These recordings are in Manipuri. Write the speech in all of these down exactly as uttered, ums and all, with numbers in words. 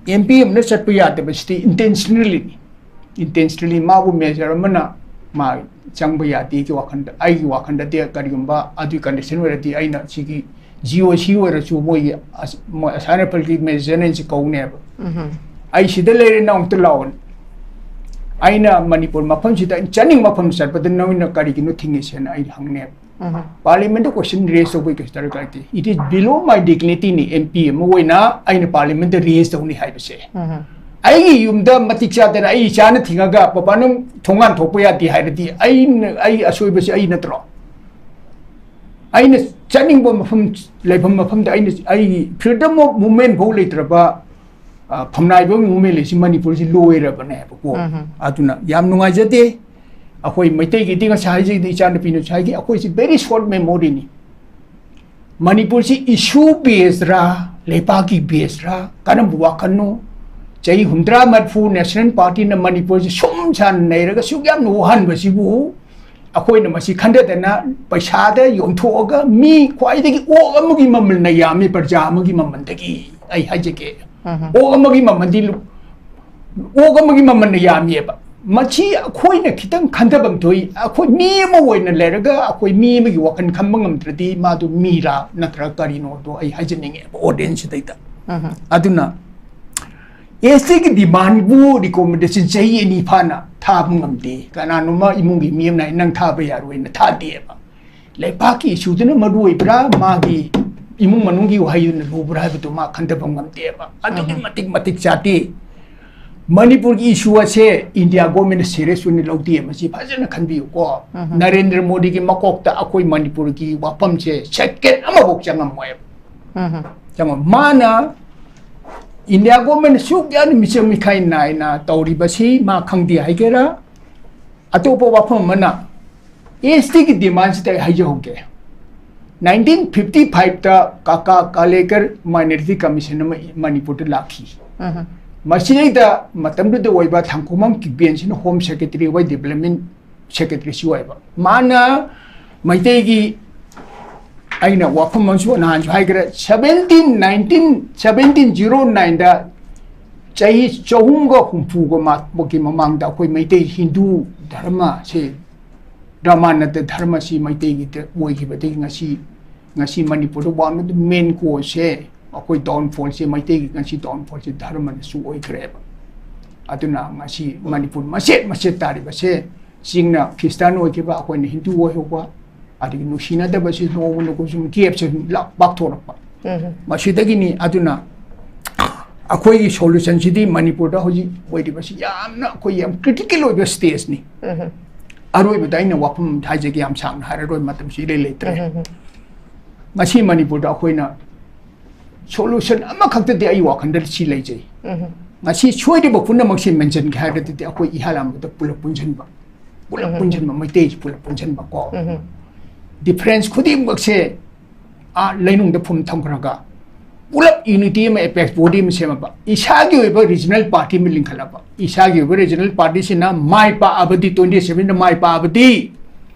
ꯑꯦꯝ ꯄꯤ ꯑꯃꯅ ꯆꯠꯄ ꯌꯥꯗꯕꯁꯤꯗꯤ ꯏꯟꯇꯦꯟꯁꯅꯦꯜꯂꯤꯅꯤ꯫ ꯏꯟꯇꯦꯟꯁꯅꯦꯜꯂꯤ ꯃꯥꯕꯨ ꯃꯦꯖꯔ ꯑꯃꯅ ꯃꯥ ꯆꯪꯕ ꯌꯥꯗꯦꯒꯤ ꯋꯥꯈꯜꯗ, ꯑꯩꯒꯤ ꯋꯥꯈꯜꯗꯗꯤ ꯀꯔꯤꯒꯨꯝꯕ ꯑꯗꯨꯒꯤ ꯀꯟꯗꯤꯁꯟ ꯑꯣꯏꯔꯗꯤ ꯑꯩꯅ ꯁꯤꯒꯤ ꯖꯤ ꯑꯣ ꯁꯤ ꯑꯣꯏꯔꯁꯨ ꯃꯣꯏꯒꯤ ꯑꯁ-, ꯃꯣꯏ ꯑꯁꯥꯏ ꯔꯥꯏꯐꯜꯒꯤ ꯃꯦꯖꯔ ꯖꯦꯅꯔꯦꯜꯁꯤ ꯀꯧꯅꯦꯕ꯫ ꯑꯩ ꯁꯤꯗ ꯂꯩꯔꯦ, ꯅꯪ ꯑꯝꯇ ꯂꯥꯛꯑꯣꯅꯦ꯫ ꯑꯩꯅ ꯃꯅꯤꯄꯨꯔ ꯃꯐꯝꯁꯤꯗ ꯑꯩꯅ ꯆꯠꯅꯤꯡꯕ ꯃꯐꯝ ꯆꯠꯄꯗ ꯅꯣꯏꯅ ꯀꯔꯤꯒꯤꯅꯣ ꯊꯤꯡꯉꯤꯁꯦꯅ ꯑꯩ ꯍꯪꯅꯦꯕ꯫ ꯄꯥꯔꯂꯤꯌꯥꯃꯦꯟꯠꯇ ꯀꯣꯏꯁꯟ ꯔꯦꯖ ꯇꯧꯕꯒꯤ ꯀꯩꯁꯨ ꯗꯔꯀꯥꯔ ꯂꯩꯇꯦ꯫ It is below my dignity ꯅꯤ, ꯑꯦꯝ ꯄꯤ ꯑꯃ ꯑꯣꯏꯅ ꯑꯩꯅ ꯄꯥꯔꯂꯤꯌꯥꯃꯦꯟꯠꯇ ꯔꯦꯖ ꯇꯧꯅꯤ ꯍꯥꯏꯕꯁꯦ꯫ ꯑꯩꯒꯤ ꯌꯨꯝꯗ ꯃꯇꯤꯛ ꯆꯥꯗꯅ ꯑꯩ ꯏꯆꯥꯅ ꯊꯤꯡꯉꯒ ꯄꯄꯥ ꯅꯪ ꯊꯣꯡꯒꯥꯟ ꯊꯣꯛꯄ ꯌꯥꯗꯦ ꯍꯥꯏꯔꯗꯤ ꯑꯩꯅ, ꯑꯩ ꯑꯁꯣꯏꯕꯁꯤ ꯑꯩ ꯅꯠꯇ꯭ꯔꯣ? ꯑꯩꯅ ꯆꯠꯅꯤꯡꯕ ꯃꯐꯝ, ꯂꯩꯐꯝ ꯃꯐꯝꯗ ꯑꯩꯅ, ꯑꯩꯒꯤ freedom of movement ꯐꯥꯎ ꯂꯩꯇ꯭ꯔꯕ, ꯑ, ꯐꯝꯅꯥꯏꯕ movement ꯂꯩꯁꯤ ꯃꯅꯤꯄꯨꯔꯁꯤ ꯂꯣꯏꯔꯕꯅꯦꯕꯀꯣ꯫ ꯑꯗꯨꯅ ꯌꯥꯝ ꯅꯨꯡꯉꯥꯏꯖꯗꯦ꯫ ꯑꯩꯈꯣꯏ ꯃꯩꯇꯩꯒꯤꯗꯤ ꯉꯁꯥꯏ ꯍꯥꯏꯖꯩꯗꯤ ꯏꯆꯥꯅꯨꯄꯤꯅꯁꯨ ꯍꯥꯏꯈꯤ, ꯑꯩꯈꯣꯏꯁꯤ very short memory ꯅꯤ꯫ ꯃꯅꯤꯄꯨꯔꯁꯤ issue based ꯔꯥ, ꯂꯩꯄꯥꯛꯀꯤ based ꯔꯥ, ꯀꯔꯝꯕ ꯋꯥꯈꯜꯅꯣ? ꯆꯍꯤ ꯍꯨꯝꯗ꯭ꯔꯥ ꯃꯔꯤꯐꯨ National Party ꯅ ꯃꯅꯤꯄꯨꯔꯁꯤ ꯁꯨꯝ ꯁꯥꯅ ꯅꯩꯔꯒ ꯁꯨꯛ ꯌꯥꯝꯅ ꯋꯥꯍꯟꯕꯁꯤꯕꯨ ꯑꯩꯈꯣꯏꯅ ꯃꯁꯤ ꯈꯟꯊꯗꯅ ꯄꯩꯁꯥꯗ ꯌꯣꯟꯊꯣꯛꯑꯒ ꯃꯤ ꯈ꯭ꯋꯥꯏꯗꯒꯤ ꯑꯣꯛ ꯑꯃꯒꯤ ꯃꯃꯜꯅ ꯌꯥꯝꯃꯤ ꯄ꯭ꯔꯖꯥ ꯑꯃꯒꯤ ꯃꯃꯜꯗꯒꯤ꯫ ꯑꯩ ꯍꯥꯏꯖꯒꯦ, ꯑꯣꯛ ꯑꯃꯒꯤ ꯃꯃꯜꯗꯤ ꯂꯨ-, ꯑꯣꯛ ꯑꯃꯒꯤ ꯃꯃꯜꯅ ꯌꯥꯝꯃꯤꯑꯕ꯫ ꯃꯁꯤ ꯑꯩꯈꯣꯏꯅ ꯈꯤꯇꯪ ꯈꯟꯊꯐꯝ ꯊꯣꯛꯏ꯫ ꯑꯩꯈꯣꯏ ꯃꯤ ꯑꯃ ꯑꯣꯏꯅ ꯂꯩꯔꯒ ꯑꯩꯈꯣꯏ ꯃꯤ ꯑꯃꯒꯤ ꯋꯥꯈꯜ ꯈꯟꯕ ꯉꯝꯗ꯭ꯔꯗꯤ ꯃꯥꯗꯨ ꯃꯤꯔꯥ ꯅꯠꯇ꯭ꯔꯒ ꯀꯔꯤꯅꯣꯗꯣ ꯑꯩ ꯍꯥꯏꯖꯅꯤꯡꯉꯦꯕ audience ꯁꯤꯗꯩꯗ꯫ ꯑꯗꯨꯅ ꯑꯦꯁ ꯇꯤꯒꯤ ꯗꯤꯃꯥꯟꯕꯨ ꯔꯤꯀꯣꯃꯦꯟꯗꯦꯁꯟ ꯆꯍꯤ ꯑꯅꯤ ꯐꯥꯅ ꯊꯥꯕ ꯉꯝꯗꯦ꯫ ꯀꯅꯥꯅꯣꯃ ꯏꯃꯨꯡꯒꯤ ꯃꯤ ꯑꯃꯅ ꯍꯥꯏ, "ꯅꯪ ꯊꯥꯕ ꯌꯥꯔꯣꯏꯅ" ꯊꯥꯗꯦꯕ꯫ ꯂꯩꯕꯥꯛꯀꯤ ꯏꯁꯨꯗꯨꯅ ꯃꯔꯨ ꯑꯣꯏꯕ꯭ꯔꯥ, ꯃꯥꯒꯤ ꯏꯃꯨꯡ ꯃꯅꯨꯡꯒꯤ ꯋꯥꯍꯩꯗꯨꯅ ꯂꯨꯕ꯭ꯔꯥ ꯍꯥꯏꯕꯗꯨ ꯃꯥ ꯈꯟꯊꯕ ꯉꯝꯗꯦꯕ꯫ ꯑꯗꯨꯛꯀꯤ ꯃꯇꯤꯛ ꯃꯇꯤꯛ ꯆꯥꯗꯦ꯫ ꯃꯅꯤꯄꯨꯔꯒꯤ ꯏꯁꯨ ꯑꯁꯦ ꯏꯟꯗꯤꯌꯥ ꯒꯣꯔꯃꯦꯟꯅ ꯁꯤꯔꯤꯌꯁ ꯑꯣꯏꯅ ꯂꯧꯗꯦ꯫ ꯃꯁꯤ ꯐꯖꯅ ꯈꯟꯕꯤꯌꯨꯀꯣ꯫ ꯅꯔꯦꯟꯗ꯭ꯔ ꯃꯣꯗꯤꯒꯤ ꯃꯀꯣꯛꯇ ꯑꯩꯈꯣꯏ ꯃꯅꯤꯄꯨꯔꯒꯤ ꯋꯥꯐꯝꯁꯦ ꯁꯦꯀꯦꯟ ꯑꯃꯐꯥꯎ ꯆꯪꯉꯝꯃꯣꯏꯕ꯫ ꯆꯪꯉꯝ-, ꯃꯥꯅ ꯏꯟꯗꯤꯌꯥ ꯒꯣꯔꯃꯦꯟꯅ ꯁꯨꯛ ꯌꯥꯝꯅ ꯃꯤꯆꯪ ꯃꯤꯈꯥꯏ ꯅꯥꯏꯅ ꯇꯧꯔꯤꯕꯁꯤ ꯃꯥ ꯈꯪꯗꯦ ꯍꯥꯏꯒꯦꯔꯥ? ꯑꯇꯣꯞꯄ ꯋꯥꯐꯝ ꯑꯃꯅ, ꯑꯦꯁ ꯇꯤꯒꯤ ꯗꯤꯃꯥꯟꯁꯤꯗ ꯑꯩ ꯍꯥꯏꯖꯍꯧꯒꯦ꯫ ꯅꯥꯏꯟꯇꯤꯟ ꯐꯤꯐꯇꯤ ꯐꯥꯏꯚꯇ ꯀꯥꯀꯥ ꯀꯥꯂꯦꯀꯔ ꯃꯥꯏꯅꯣꯔꯤꯇꯤ ꯀꯃꯤꯁꯟ ꯑꯃ ꯃꯅꯤꯄꯨꯔꯗ ꯂꯥꯛꯈꯤ꯫ ꯃꯁꯤꯗꯩꯗ ꯃꯇꯝꯗꯨꯗ ꯑꯣꯏꯕ ꯊꯥꯡꯀꯣꯃꯝ ꯀꯤꯞꯒꯦꯟꯁꯤꯅ ꯍꯣꯝ ꯁꯦꯀ꯭ꯔꯦꯇꯔꯤ ꯑꯣꯏ, ꯗꯤꯕ꯭ꯂꯞꯃꯦꯟ ꯁꯦꯀ꯭ꯔꯦꯇꯔꯤꯁꯨ ꯑꯣꯏꯕ꯫ ꯃꯥꯅ ꯃꯩꯇꯩꯒꯤ, ꯑꯩꯅ ꯋꯥꯐꯝ ꯑꯃꯁꯨ ꯅꯍꯥꯟꯁꯨ ꯍꯥꯏꯈ꯭ꯔꯦ, ꯁꯕꯦꯟꯇꯤꯟ ꯅꯥꯏꯟꯇꯤꯟ, ꯁꯕꯦꯟꯇꯤꯟ ꯖꯤꯔꯣ ꯅꯥꯏꯟꯗ ꯆꯍꯤ ꯆꯍꯨꯝꯒ ꯍꯨꯝꯐꯨꯒ ꯃꯥꯄꯛꯀꯤ ꯃꯃꯥꯡꯗ ꯑꯩꯈꯣꯏ ꯃꯩꯇꯩ ꯍꯤꯟꯗꯨ ꯙꯔꯃꯁꯦ, ꯔꯥꯃꯥꯅꯟꯗ ꯙꯔꯃꯁꯤ ꯃꯩꯇꯩꯒꯤꯗ ꯑꯣꯏꯈꯤꯕꯗꯒꯤ ꯉꯁꯤ, ꯉꯁꯤ ꯃꯅꯤꯄꯨꯔꯗ ꯋꯥꯡꯅ main cause ꯁꯦ, ꯑꯩꯈꯣꯏ downfall ꯁꯦ, ꯃꯩꯇꯩꯒꯤ ꯉꯁꯤ downfall ꯁꯦ ꯙꯔꯃꯅꯁꯨ ꯑꯣꯏꯈ꯭ꯔꯦꯕ꯫ ꯑꯗꯨꯅ ꯉꯁꯤ ꯃꯅꯤꯄꯨꯔ ꯃꯆꯦꯠ ꯃꯆꯦꯠ ꯇꯥꯔꯤꯕꯁꯦ ꯆꯤꯡꯅ ꯈ꯭ꯔꯤꯁꯇꯥꯟ ꯑꯣꯏꯈꯤꯕ, ꯑꯩꯈꯣꯏꯅ ꯍꯤꯟꯗꯨ ꯑꯣꯏꯍꯧꯕ, ꯑꯗꯒꯤ ꯅꯨꯡꯁꯤꯅꯗꯕꯁꯤ ꯅꯣꯡꯃ ꯅꯣꯡꯃ ꯁꯨꯝ gap ꯁꯦ ꯁꯨꯝ ꯂꯥꯛ-, ꯄꯥꯛꯊꯣꯔꯛꯄ꯫ ꯎꯝ꯫ ꯃꯁꯤꯗꯒꯤꯅꯤ꯫ ꯑꯗꯨꯅ ꯑꯩꯈꯣꯏꯒꯤ solution ꯁꯤꯗꯤ ꯃꯅꯤꯄꯨꯔꯗ ꯍꯧꯖꯤꯛ ꯑꯣꯏꯔꯤꯕꯁꯤ ꯌꯥꯝꯅ ꯑꯩꯈꯣꯏ ꯌꯥꯝ critical ꯑꯣꯏꯕ stage ꯅꯤ꯫ ꯎꯝ꯫ ꯑꯔꯣꯏꯕꯗ ꯑꯩꯅ ꯋꯥꯐꯝ ꯍꯥꯏꯖꯒꯦ, ꯌꯥꯝ ꯁꯥꯡꯅ ꯍꯥꯏꯔꯔꯣꯏ, ꯃꯇꯝꯁꯤ ꯏꯔꯩ ꯂꯩꯇ꯭ꯔꯦ꯫ ꯎꯝ꯫ ꯉꯁꯤ ꯃꯅꯤꯄꯨꯔꯗ ꯑꯩꯈꯣꯏꯅ solution ꯑꯃꯈꯛꯇꯗꯤ ꯑꯩ ꯋꯥꯈꯜꯗ ꯁꯤ ꯂꯩꯖꯩ꯫ ꯎꯝ꯫ ꯉꯁꯤ ꯁꯣꯏꯔꯤꯕ ꯄꯨꯝꯅꯃꯛꯁꯤ ꯃꯦꯟꯁꯤꯟꯒꯦ ꯍꯥꯏꯔꯒꯗꯤ ꯑꯩꯈꯣꯏ ꯏꯍꯥꯟ ꯍꯥꯟꯕꯗ ꯄꯨꯂꯞ ꯄꯨꯟꯁꯤꯟꯕ, ꯄꯨꯂꯞ ꯎꯝ꯫ ꯄꯨꯟꯁꯤꯟꯕ, ꯃꯩꯇꯩꯁꯤ ꯄꯨꯂꯞ ꯄꯨꯟꯁꯤꯟꯕ ꯀꯣ꯫ ꯎꯝ꯫ Difference ꯈꯨꯗꯤꯡꯃꯛꯁꯦ ꯑꯥ ꯂꯩꯅꯨꯡꯗ ꯐꯨꯝ ꯊꯝꯈ꯭ꯔꯒ ꯄꯨꯂꯞ unity ꯑꯃ, apex body ꯑꯃ ꯁꯦꯝꯃꯕ, ꯏꯁꯥꯒꯤ ꯑꯣꯏꯕ regional party ꯑꯃ ꯂꯤꯡꯈꯠꯂꯕ, ꯏꯁꯥꯒꯤ ꯑꯣꯏꯕ regional party ꯁꯤꯅ ꯃꯥꯏ ꯄꯥꯛꯑꯕꯗꯤ, twenty seven ꯗ ꯃꯥꯏ ꯄꯥꯛꯑꯕꯗꯤ,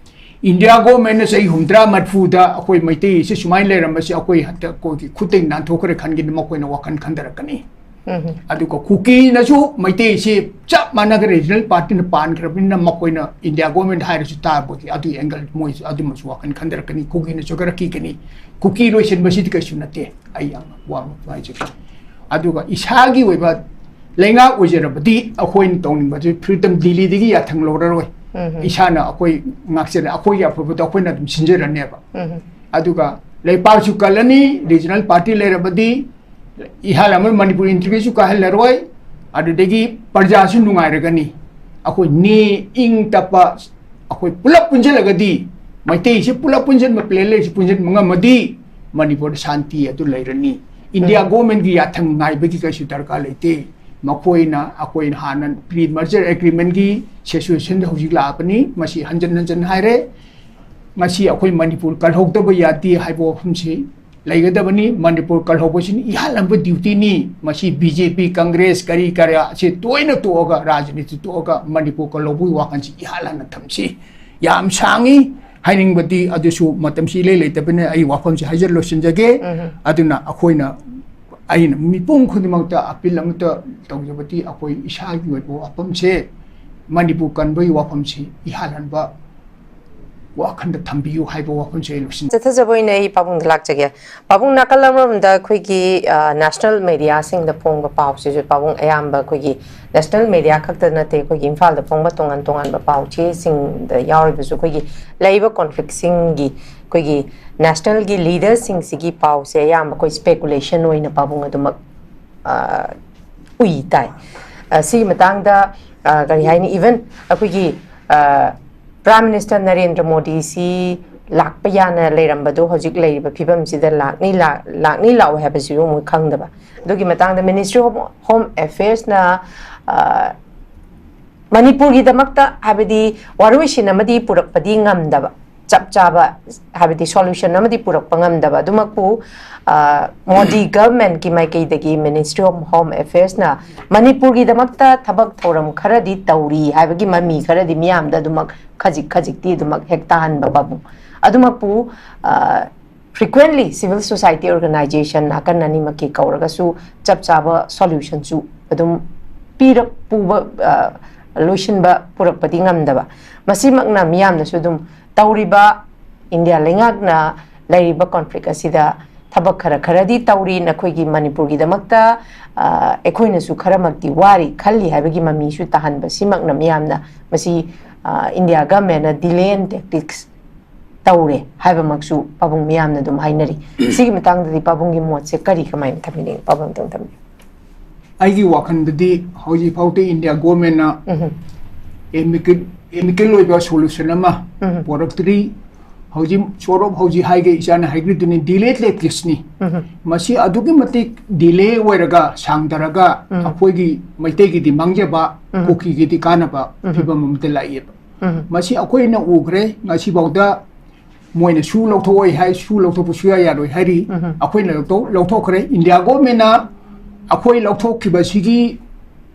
India government ꯅ ꯆꯍꯤ ꯍꯨꯝꯗ꯭ꯔꯥ ꯃꯔꯤꯐꯨꯗ ꯑꯩꯈꯣꯏ ꯃꯩꯇꯩꯁꯤ ꯁꯨꯃꯥꯏꯅ ꯂꯩꯔꯝꯕꯁꯤ ꯑꯩꯈꯣꯏ ꯍꯟꯗꯛ ꯑꯩꯈꯣꯏꯒꯤ ꯈꯨꯠꯇꯒꯤ ꯅꯥꯟꯊꯣꯛꯈ꯭ꯔꯦ ꯈꯟꯒꯅꯤ, ꯃꯈꯣꯏꯅ ꯋꯥꯈꯜ ꯈꯟꯊꯔꯛꯀꯅꯤ꯫ ꯎꯝ꯫ ꯑꯗꯨꯒ ꯀꯨꯀꯤꯅꯁꯨ ꯃꯩꯇꯩꯁꯤ ꯆꯞ ꯃꯥꯟꯅꯒ regional party ꯅ ꯄꯥꯟꯈ꯭ꯔꯕꯅꯤꯅ ꯃꯈꯣꯏꯅ India government ꯍꯥꯏꯔꯁꯨ ꯇꯥꯕꯒꯤ ꯑꯗꯨꯒꯤ angle ꯃꯣꯏꯁꯨ ꯑꯗꯨꯃꯁꯨ ꯋꯥꯈꯜ ꯈꯟꯊꯔꯛꯀꯅꯤ, ꯀꯨꯀꯤꯅꯁꯨ ꯈꯔ ꯀꯤꯒꯅꯤ꯫ ꯀꯨꯀꯤ ꯂꯣꯏꯁꯤꯟꯕꯁꯤꯗꯤ ꯀꯩꯁꯨ ꯅꯠꯇꯦ, ꯑꯩ ꯌꯥꯝ ꯋꯥꯡꯅ ꯍꯥꯏꯖꯒꯦ꯫ ꯑꯗꯨꯒ ꯏꯁꯥꯒꯤ ꯑꯣꯏꯕ ꯂꯩꯉꯥꯛ ꯑꯣꯏꯖꯔꯕꯗꯤ ꯑꯩꯈꯣꯏꯅ ꯇꯧꯅꯤꯡꯕꯁꯦ freedom ꯗꯤꯜꯂꯤꯗꯒꯤ ꯌꯥꯊꯪ ꯂꯧꯔꯔꯣꯏ꯫ ꯎꯝ꯫ ꯏꯁꯥꯅ ꯑꯩꯈꯣꯏ ꯉꯥꯛꯆꯔ-, ꯑꯩꯈꯣꯏꯒꯤ ꯑꯐꯕꯗꯣ ꯑꯩꯈꯣꯏꯅ ꯑꯗꯨꯝ ꯁꯤꯟꯖꯔꯅꯦꯕ꯫ ꯎꯝ꯫ ꯑꯗꯨꯒ ꯂꯩꯄꯥꯛꯁꯨ ꯀꯜꯂꯅꯤ, regional party ꯂꯩꯔꯕꯗꯤ ꯏꯍꯥꯟ ꯑꯃ ꯃꯅꯤꯄꯨꯔ integrity ꯁꯨ ꯀꯥꯏꯍꯜꯂꯔꯣꯏ, ꯑꯗꯨꯗꯒꯤ ꯄ꯭ꯔꯖꯥꯁꯨ ꯅꯨꯡꯉꯥꯏꯔꯒꯅꯤ꯫ ꯑꯩꯈꯣꯏ ꯅꯤ ꯏꯪ ꯇꯞꯄ, ꯑꯩꯈꯣꯏ ꯄꯨꯂꯞ ꯄꯨꯟꯁꯤꯜꯂꯒꯗꯤ, ꯃꯩꯇꯩꯁꯤ ꯄꯨꯂꯞ ꯄꯨꯟꯁꯤꯟꯕ, plain ꯂꯩꯁꯤ ꯄꯨꯟꯁꯤꯟꯕ ꯉꯝꯃꯗꯤ ꯃꯅꯤꯄꯨꯔꯗ ꯁꯥꯟꯇꯤ ꯑꯗꯨ ꯂꯩꯔꯅꯤ꯫ India ꯎꯝ꯫ Government ꯀꯤ ꯌꯥꯊꯪ ꯉꯥꯏꯕꯒꯤ ꯀꯩꯁꯨ ꯗꯔꯀꯥꯔ ꯂꯩꯇꯦ꯫ ꯃꯈꯣꯏꯅ, ꯑꯩꯈꯣꯏꯅ ꯍꯥꯟꯅ pre merger agreement ꯀꯤ situation ꯗ ꯍꯧꯖꯤꯛ ꯂꯥꯛꯑꯕꯅꯤ, ꯃꯁꯤ ꯍꯟꯖꯟ ꯍꯟꯖꯟ ꯍꯥꯏꯔꯦ꯫ ꯉꯁꯤ ꯑꯩꯈꯣꯏ ꯃꯅꯤꯄꯨꯔ ꯀꯜꯍꯧꯗꯕ ꯌꯥꯗꯦ ꯍꯥꯏꯕ ꯋꯥꯐꯝꯁꯤ ꯂꯩꯒꯗꯕꯅꯤ꯫ ꯃꯅꯤꯄꯨꯔ ꯀꯜꯍꯧꯕꯁꯤꯅ ꯏꯍꯥꯟ ꯍꯥꯟꯕ duty ꯅꯤ꯫ ꯃꯁꯤ B J P, Congress, ꯀꯔꯤ ꯀꯔꯥ ꯑꯁꯤ ꯇꯣꯏꯅ ꯇꯣꯛꯑꯒ, ꯔꯥꯖꯅꯤꯇꯤ ꯇꯣꯛꯑꯒ ꯃꯅꯤꯄꯨꯔ ꯀꯜꯍꯧꯕꯒꯤ ꯋꯥꯈꯜꯁꯤ ꯏꯍꯥꯟ ꯍꯥꯟꯅ ꯊꯝꯁꯤ꯫ ꯌꯥꯝ ꯁꯥꯡꯉꯤ ꯍꯥꯏꯅꯤꯡꯕꯗꯤ, ꯑꯗꯨꯁꯨ ꯃꯇꯝꯁꯤ ꯏꯂꯩ ꯂꯩꯇꯕꯅꯤꯅ ꯑꯩ ꯋꯥꯐꯝꯁꯤ ꯍꯥꯏꯖ ꯂꯣꯏꯁꯤꯟꯖꯒꯦ꯫ ꯎꯝ꯫ ꯑꯗꯨꯅ ꯑꯩꯈꯣꯏꯅ ꯑꯩꯅ ꯃꯤꯄꯨꯝ ꯈꯨꯗꯤꯡꯃꯛꯇ ꯑꯄꯤꯜ ꯑꯃꯇ ꯇꯧꯖꯕꯗꯤ, ꯑꯩꯈꯣꯏ ꯏꯁꯥꯒꯤ ꯑꯣꯏꯕ ꯋꯥꯐꯝꯁꯦ, ꯃꯅꯤꯄꯨꯔ ꯀꯟꯕꯒꯤ ꯋꯥꯐꯝꯁꯦ ꯏꯍꯥꯟ ꯍꯥꯟꯕ ꯋꯥꯈꯜꯗ ꯊꯝꯕꯤꯌꯨ ꯍꯥꯏꯕ ꯋꯥꯐꯝꯁꯦ ꯑꯩ ꯂꯣꯏꯁꯤꯟ- ꯆꯠꯊꯖꯕ ꯑꯣꯏꯅ ꯑꯩ ꯄꯥꯕꯨꯡꯗ ꯂꯥꯛꯆꯒꯦ꯫ ꯄꯥꯕꯨꯡ, ꯅꯥꯀꯜ ꯑꯃꯔꯣꯝꯗ ꯑꯩꯈꯣꯏꯒꯤ, ꯑ, ꯅꯦꯁꯅꯦꯜ ꯃꯦꯗꯤꯌꯥꯁꯤꯡꯗ ꯐꯣꯡꯕ ꯄꯥꯎꯁꯤꯁꯨ, ꯄꯥꯕꯨꯡ, ꯑꯌꯥꯝꯕ ꯑꯩꯈꯣꯏꯒꯤ ꯅꯦꯁꯅꯦꯜ ꯃꯦꯗꯤꯌꯥ ꯈꯛꯇ ꯅꯠꯇꯦ, ꯑꯩꯈꯣꯏꯒꯤ ꯏꯝꯐꯥꯜꯗ ꯐꯣꯡꯕ ꯇꯣꯉꯥꯟ ꯇꯣꯉꯥꯟꯕ ꯄꯥꯎ ꯆꯦꯁꯤꯡꯗ ꯌꯥꯎꯔꯤꯕꯁꯨ ꯑꯩꯈꯣꯏꯒꯤ ꯂꯩꯔꯤꯕ ꯀꯣꯟꯐ꯭ꯂꯤꯛꯁꯤꯡꯒꯤ, ꯑꯩꯈꯣꯏꯒꯤ ꯅꯦꯁꯅꯦꯜꯒꯤ ꯂꯤꯗꯔꯁꯤꯡꯁꯤꯒꯤ ꯄꯥꯎꯁꯦ ꯑꯌꯥꯝꯕ ꯑꯩꯈꯣꯏ ꯁ꯭ꯄꯦꯀꯨꯂꯦꯁꯟ ꯑꯣꯏꯅ ꯄꯥꯕꯨꯡ ꯑꯗꯨꯃꯛ, ꯑ, ꯎꯏ ꯇꯥꯏ꯫ ꯑ, ꯁꯤꯒꯤ ꯃꯇꯥꯡꯗ, ꯑ, ꯀꯔꯤ ꯍꯥꯏꯅꯤ, ꯏꯚꯟ ꯑꯩꯈꯣꯏꯒꯤ, ꯑ, ꯄ꯭ꯔꯥꯏꯝ ꯃꯤꯅꯤꯁꯇꯔ ꯅꯔꯦꯟꯗ꯭ꯔ ꯃꯣꯗꯤꯁꯤ ꯂꯥꯛꯄ ꯌꯥꯅ ꯂꯩꯔꯝꯕꯗꯣ ꯍꯧꯖꯤꯛ ꯂꯩꯔꯤꯕ ꯐꯤꯕꯝꯁꯤꯗ ꯂꯥꯛꯅꯤ, ꯂꯥꯛ-, ꯂꯥꯛꯅꯤ ꯂꯥꯛꯑꯣꯏ ꯍꯥꯏꯕꯁꯤꯁꯨ ꯑꯃꯨꯛ ꯈꯪꯗꯕ꯫ ꯑꯗꯨꯒꯤ ꯃꯇꯥꯡꯗ Ministry of Home Affairsꯅ, ꯑ, ꯃꯅꯤꯄꯨꯔꯒꯤꯗꯃꯛꯇ, ꯍꯥꯏꯕꯗꯤ, ꯋꯥꯔꯣꯏꯁꯤꯟ ꯑꯃꯗꯤ ꯄꯨꯔꯛꯄꯗꯤ ꯉꯝꯗꯕ, ꯆꯞ ꯆꯥꯕ, ꯍꯥꯏꯕꯗꯤ, ꯁꯣꯂꯨꯁꯟ ꯑꯃꯗꯤ ꯄꯨꯔꯛꯄ ꯉꯝꯗꯕ꯫ ꯑꯗꯨꯃꯛꯄꯨ, ꯑ, ꯃꯣꯗꯤ ꯒꯚꯔꯟꯃꯦꯟꯠꯀꯤ ꯃꯥꯏꯀꯩꯗꯒꯤ Ministry of Home Affairsꯅ ꯃꯅꯤꯄꯨꯔꯒꯤꯗꯃꯛꯇ ꯊꯕꯛ ꯊꯧꯔꯝ ꯈꯔꯗꯤ ꯇꯧꯔꯤ ꯍꯥꯏꯕꯒꯤ ꯃꯃꯤ ꯈꯔꯗꯤ ꯃꯤꯌꯥꯝꯗ ꯑꯗꯨꯃꯛ ꯈꯖꯤꯛ ꯈꯖꯤꯛꯇꯤ ꯑꯗꯨꯃꯛ ꯍꯦꯛ ꯇꯥꯍꯟꯕ ꯄꯥꯕꯨꯡ꯫ ꯑꯗꯨꯃꯛꯄꯨ, ꯑ, frequently civil society organization ꯅꯥꯀꯟ ꯑꯅꯤꯃꯛꯀꯤ ꯀꯧꯔꯒꯁꯨ ꯆꯞ ꯆꯥꯕ ꯁꯣꯂꯨꯁꯟꯁꯨ ꯑꯗꯨꯝ ꯄꯤꯔꯛ-, ꯄꯨꯕ, ꯑ, ꯂꯣꯏꯁꯤꯟꯕ ꯄꯨꯔꯛꯄꯗꯤ ꯉꯝꯗꯕ꯫ ꯃꯁꯤꯃꯛꯅ ꯃꯤꯌꯥꯝꯅꯁꯨ ꯑꯗꯨꯝ ꯇꯧꯔꯤꯕ ꯏꯟꯗꯤꯌꯥ ꯂꯩꯉꯥꯛꯅ ꯂꯩꯔꯤꯕ ꯀꯣꯟꯐ꯭ꯂꯤꯛ ꯑꯁꯤꯗ ꯊꯕꯛ ꯈꯔ ꯈꯔꯗꯤ ꯇꯧꯔꯤ, ꯅꯈꯣꯏꯒꯤ ꯃꯅꯤꯄꯨꯔꯒꯤꯗꯃꯛꯇ, ꯑ, ꯑꯩꯈꯣꯏꯅꯁꯨ ꯈꯔꯃꯛꯇꯤ ꯋꯥꯔꯤ ꯈꯜꯂꯤ ꯍꯥꯏꯕꯒꯤ ꯃꯃꯤꯁꯨ ꯇꯥꯍꯟꯕ꯫ ꯁꯤꯃꯛꯅ ꯃꯤꯌꯥꯝꯅ ꯃꯁꯤ, ꯑ, ꯏꯟꯗꯤꯌꯥ ꯒꯚꯔꯟꯃꯦꯟꯠꯅ delay and tactics ꯇꯧꯔꯦ ꯍꯥꯏꯕꯃꯛꯁꯨ ꯄꯥꯕꯨꯡ ꯃꯤꯌꯥꯝꯅ ꯑꯗꯨꯝ ꯍꯥꯏꯅꯔꯤ꯫ ꯁꯤꯒꯤ ꯃꯇꯥꯡꯗꯗꯤ ꯄꯥꯕꯨꯡꯒꯤ ꯃꯣꯠꯁꯦ ꯀꯔꯤ, ꯀꯃꯥꯏꯅ ꯊꯝꯕꯤꯅꯤꯡꯉꯤ? ꯄꯥꯕꯨꯡ ꯑꯗꯨꯝ ꯊꯝꯕꯤꯌꯨ꯫ ꯑꯩꯒꯤ ꯋꯥꯈꯜꯗꯗꯤ ꯍꯧꯖꯤꯛ ꯐꯥꯎꯗ ꯏꯟꯗꯤꯌꯥ ꯒꯣꯔꯃꯦꯟꯅ ꯎꯝꯍꯨꯝ꯫ ꯑꯦꯃꯤꯀꯦꯜ, ꯑꯦꯃꯤꯀꯦꯜ ꯑꯣꯏꯕ ꯁꯣꯂꯨꯁꯟ ꯑꯃ ꯎꯝꯍꯨꯝ꯫ ꯄꯣꯔꯛꯇ꯭ꯔꯤ꯫ ꯍꯧꯖꯤꯛ ꯁꯣꯔꯣꯞ ꯍꯧꯖꯤꯛ ꯍꯥꯏꯒꯦ, ꯏꯆꯥꯅ ꯍꯥꯏꯈ꯭ꯔꯤꯗꯨꯅꯤ, delay tacticsꯅꯤ꯫ ꯎꯝꯍꯨꯝ꯫ ꯃꯁꯤ ꯑꯗꯨꯛꯀꯤ ꯃꯇꯤꯛ delay ꯑꯣꯏꯔꯒ, ꯁꯥꯡꯊꯔꯒ, ꯎꯝ꯫ ꯑꯩꯈꯣꯏꯒꯤ ꯃꯩꯇꯩꯒꯤꯗꯤ ꯃꯥꯡꯖꯕ, ꯎꯝ꯫ ꯀꯨꯀꯤꯒꯤꯗꯤ ꯀꯥꯟꯅꯕ ꯎꯝ꯫ ꯐꯤꯕꯝ ꯑꯃꯗ ꯂꯥꯛꯑꯦꯕ꯫ ꯎꯝ꯫ ꯃꯁꯤ ꯑꯩꯈꯣꯏꯅ ꯎꯈ꯭ꯔꯦ, ꯉꯁꯤꯐꯥꯎꯗ ꯃꯣꯏꯅ ꯁꯨ ꯂꯧꯊꯣꯛꯑꯣꯏ ꯍꯥꯏ, ꯁꯨ ꯂꯧꯊꯣꯛꯄ ꯁꯨꯌꯥ ꯌꯥꯔꯣꯏ ꯍꯥꯏꯔꯤ꯫ ꯎꯝ꯫ ꯑꯩꯈꯣꯏꯅ ꯂꯧꯊꯣꯛ-, ꯂꯧꯊꯣꯛꯈ꯭ꯔꯦ꯫ ꯏꯟꯗꯤꯌꯥ ꯒꯣꯔꯃꯦꯟꯅ ꯑꯩꯈꯣꯏ ꯂꯧꯊꯣꯛꯈꯤꯕꯁꯤꯒꯤ,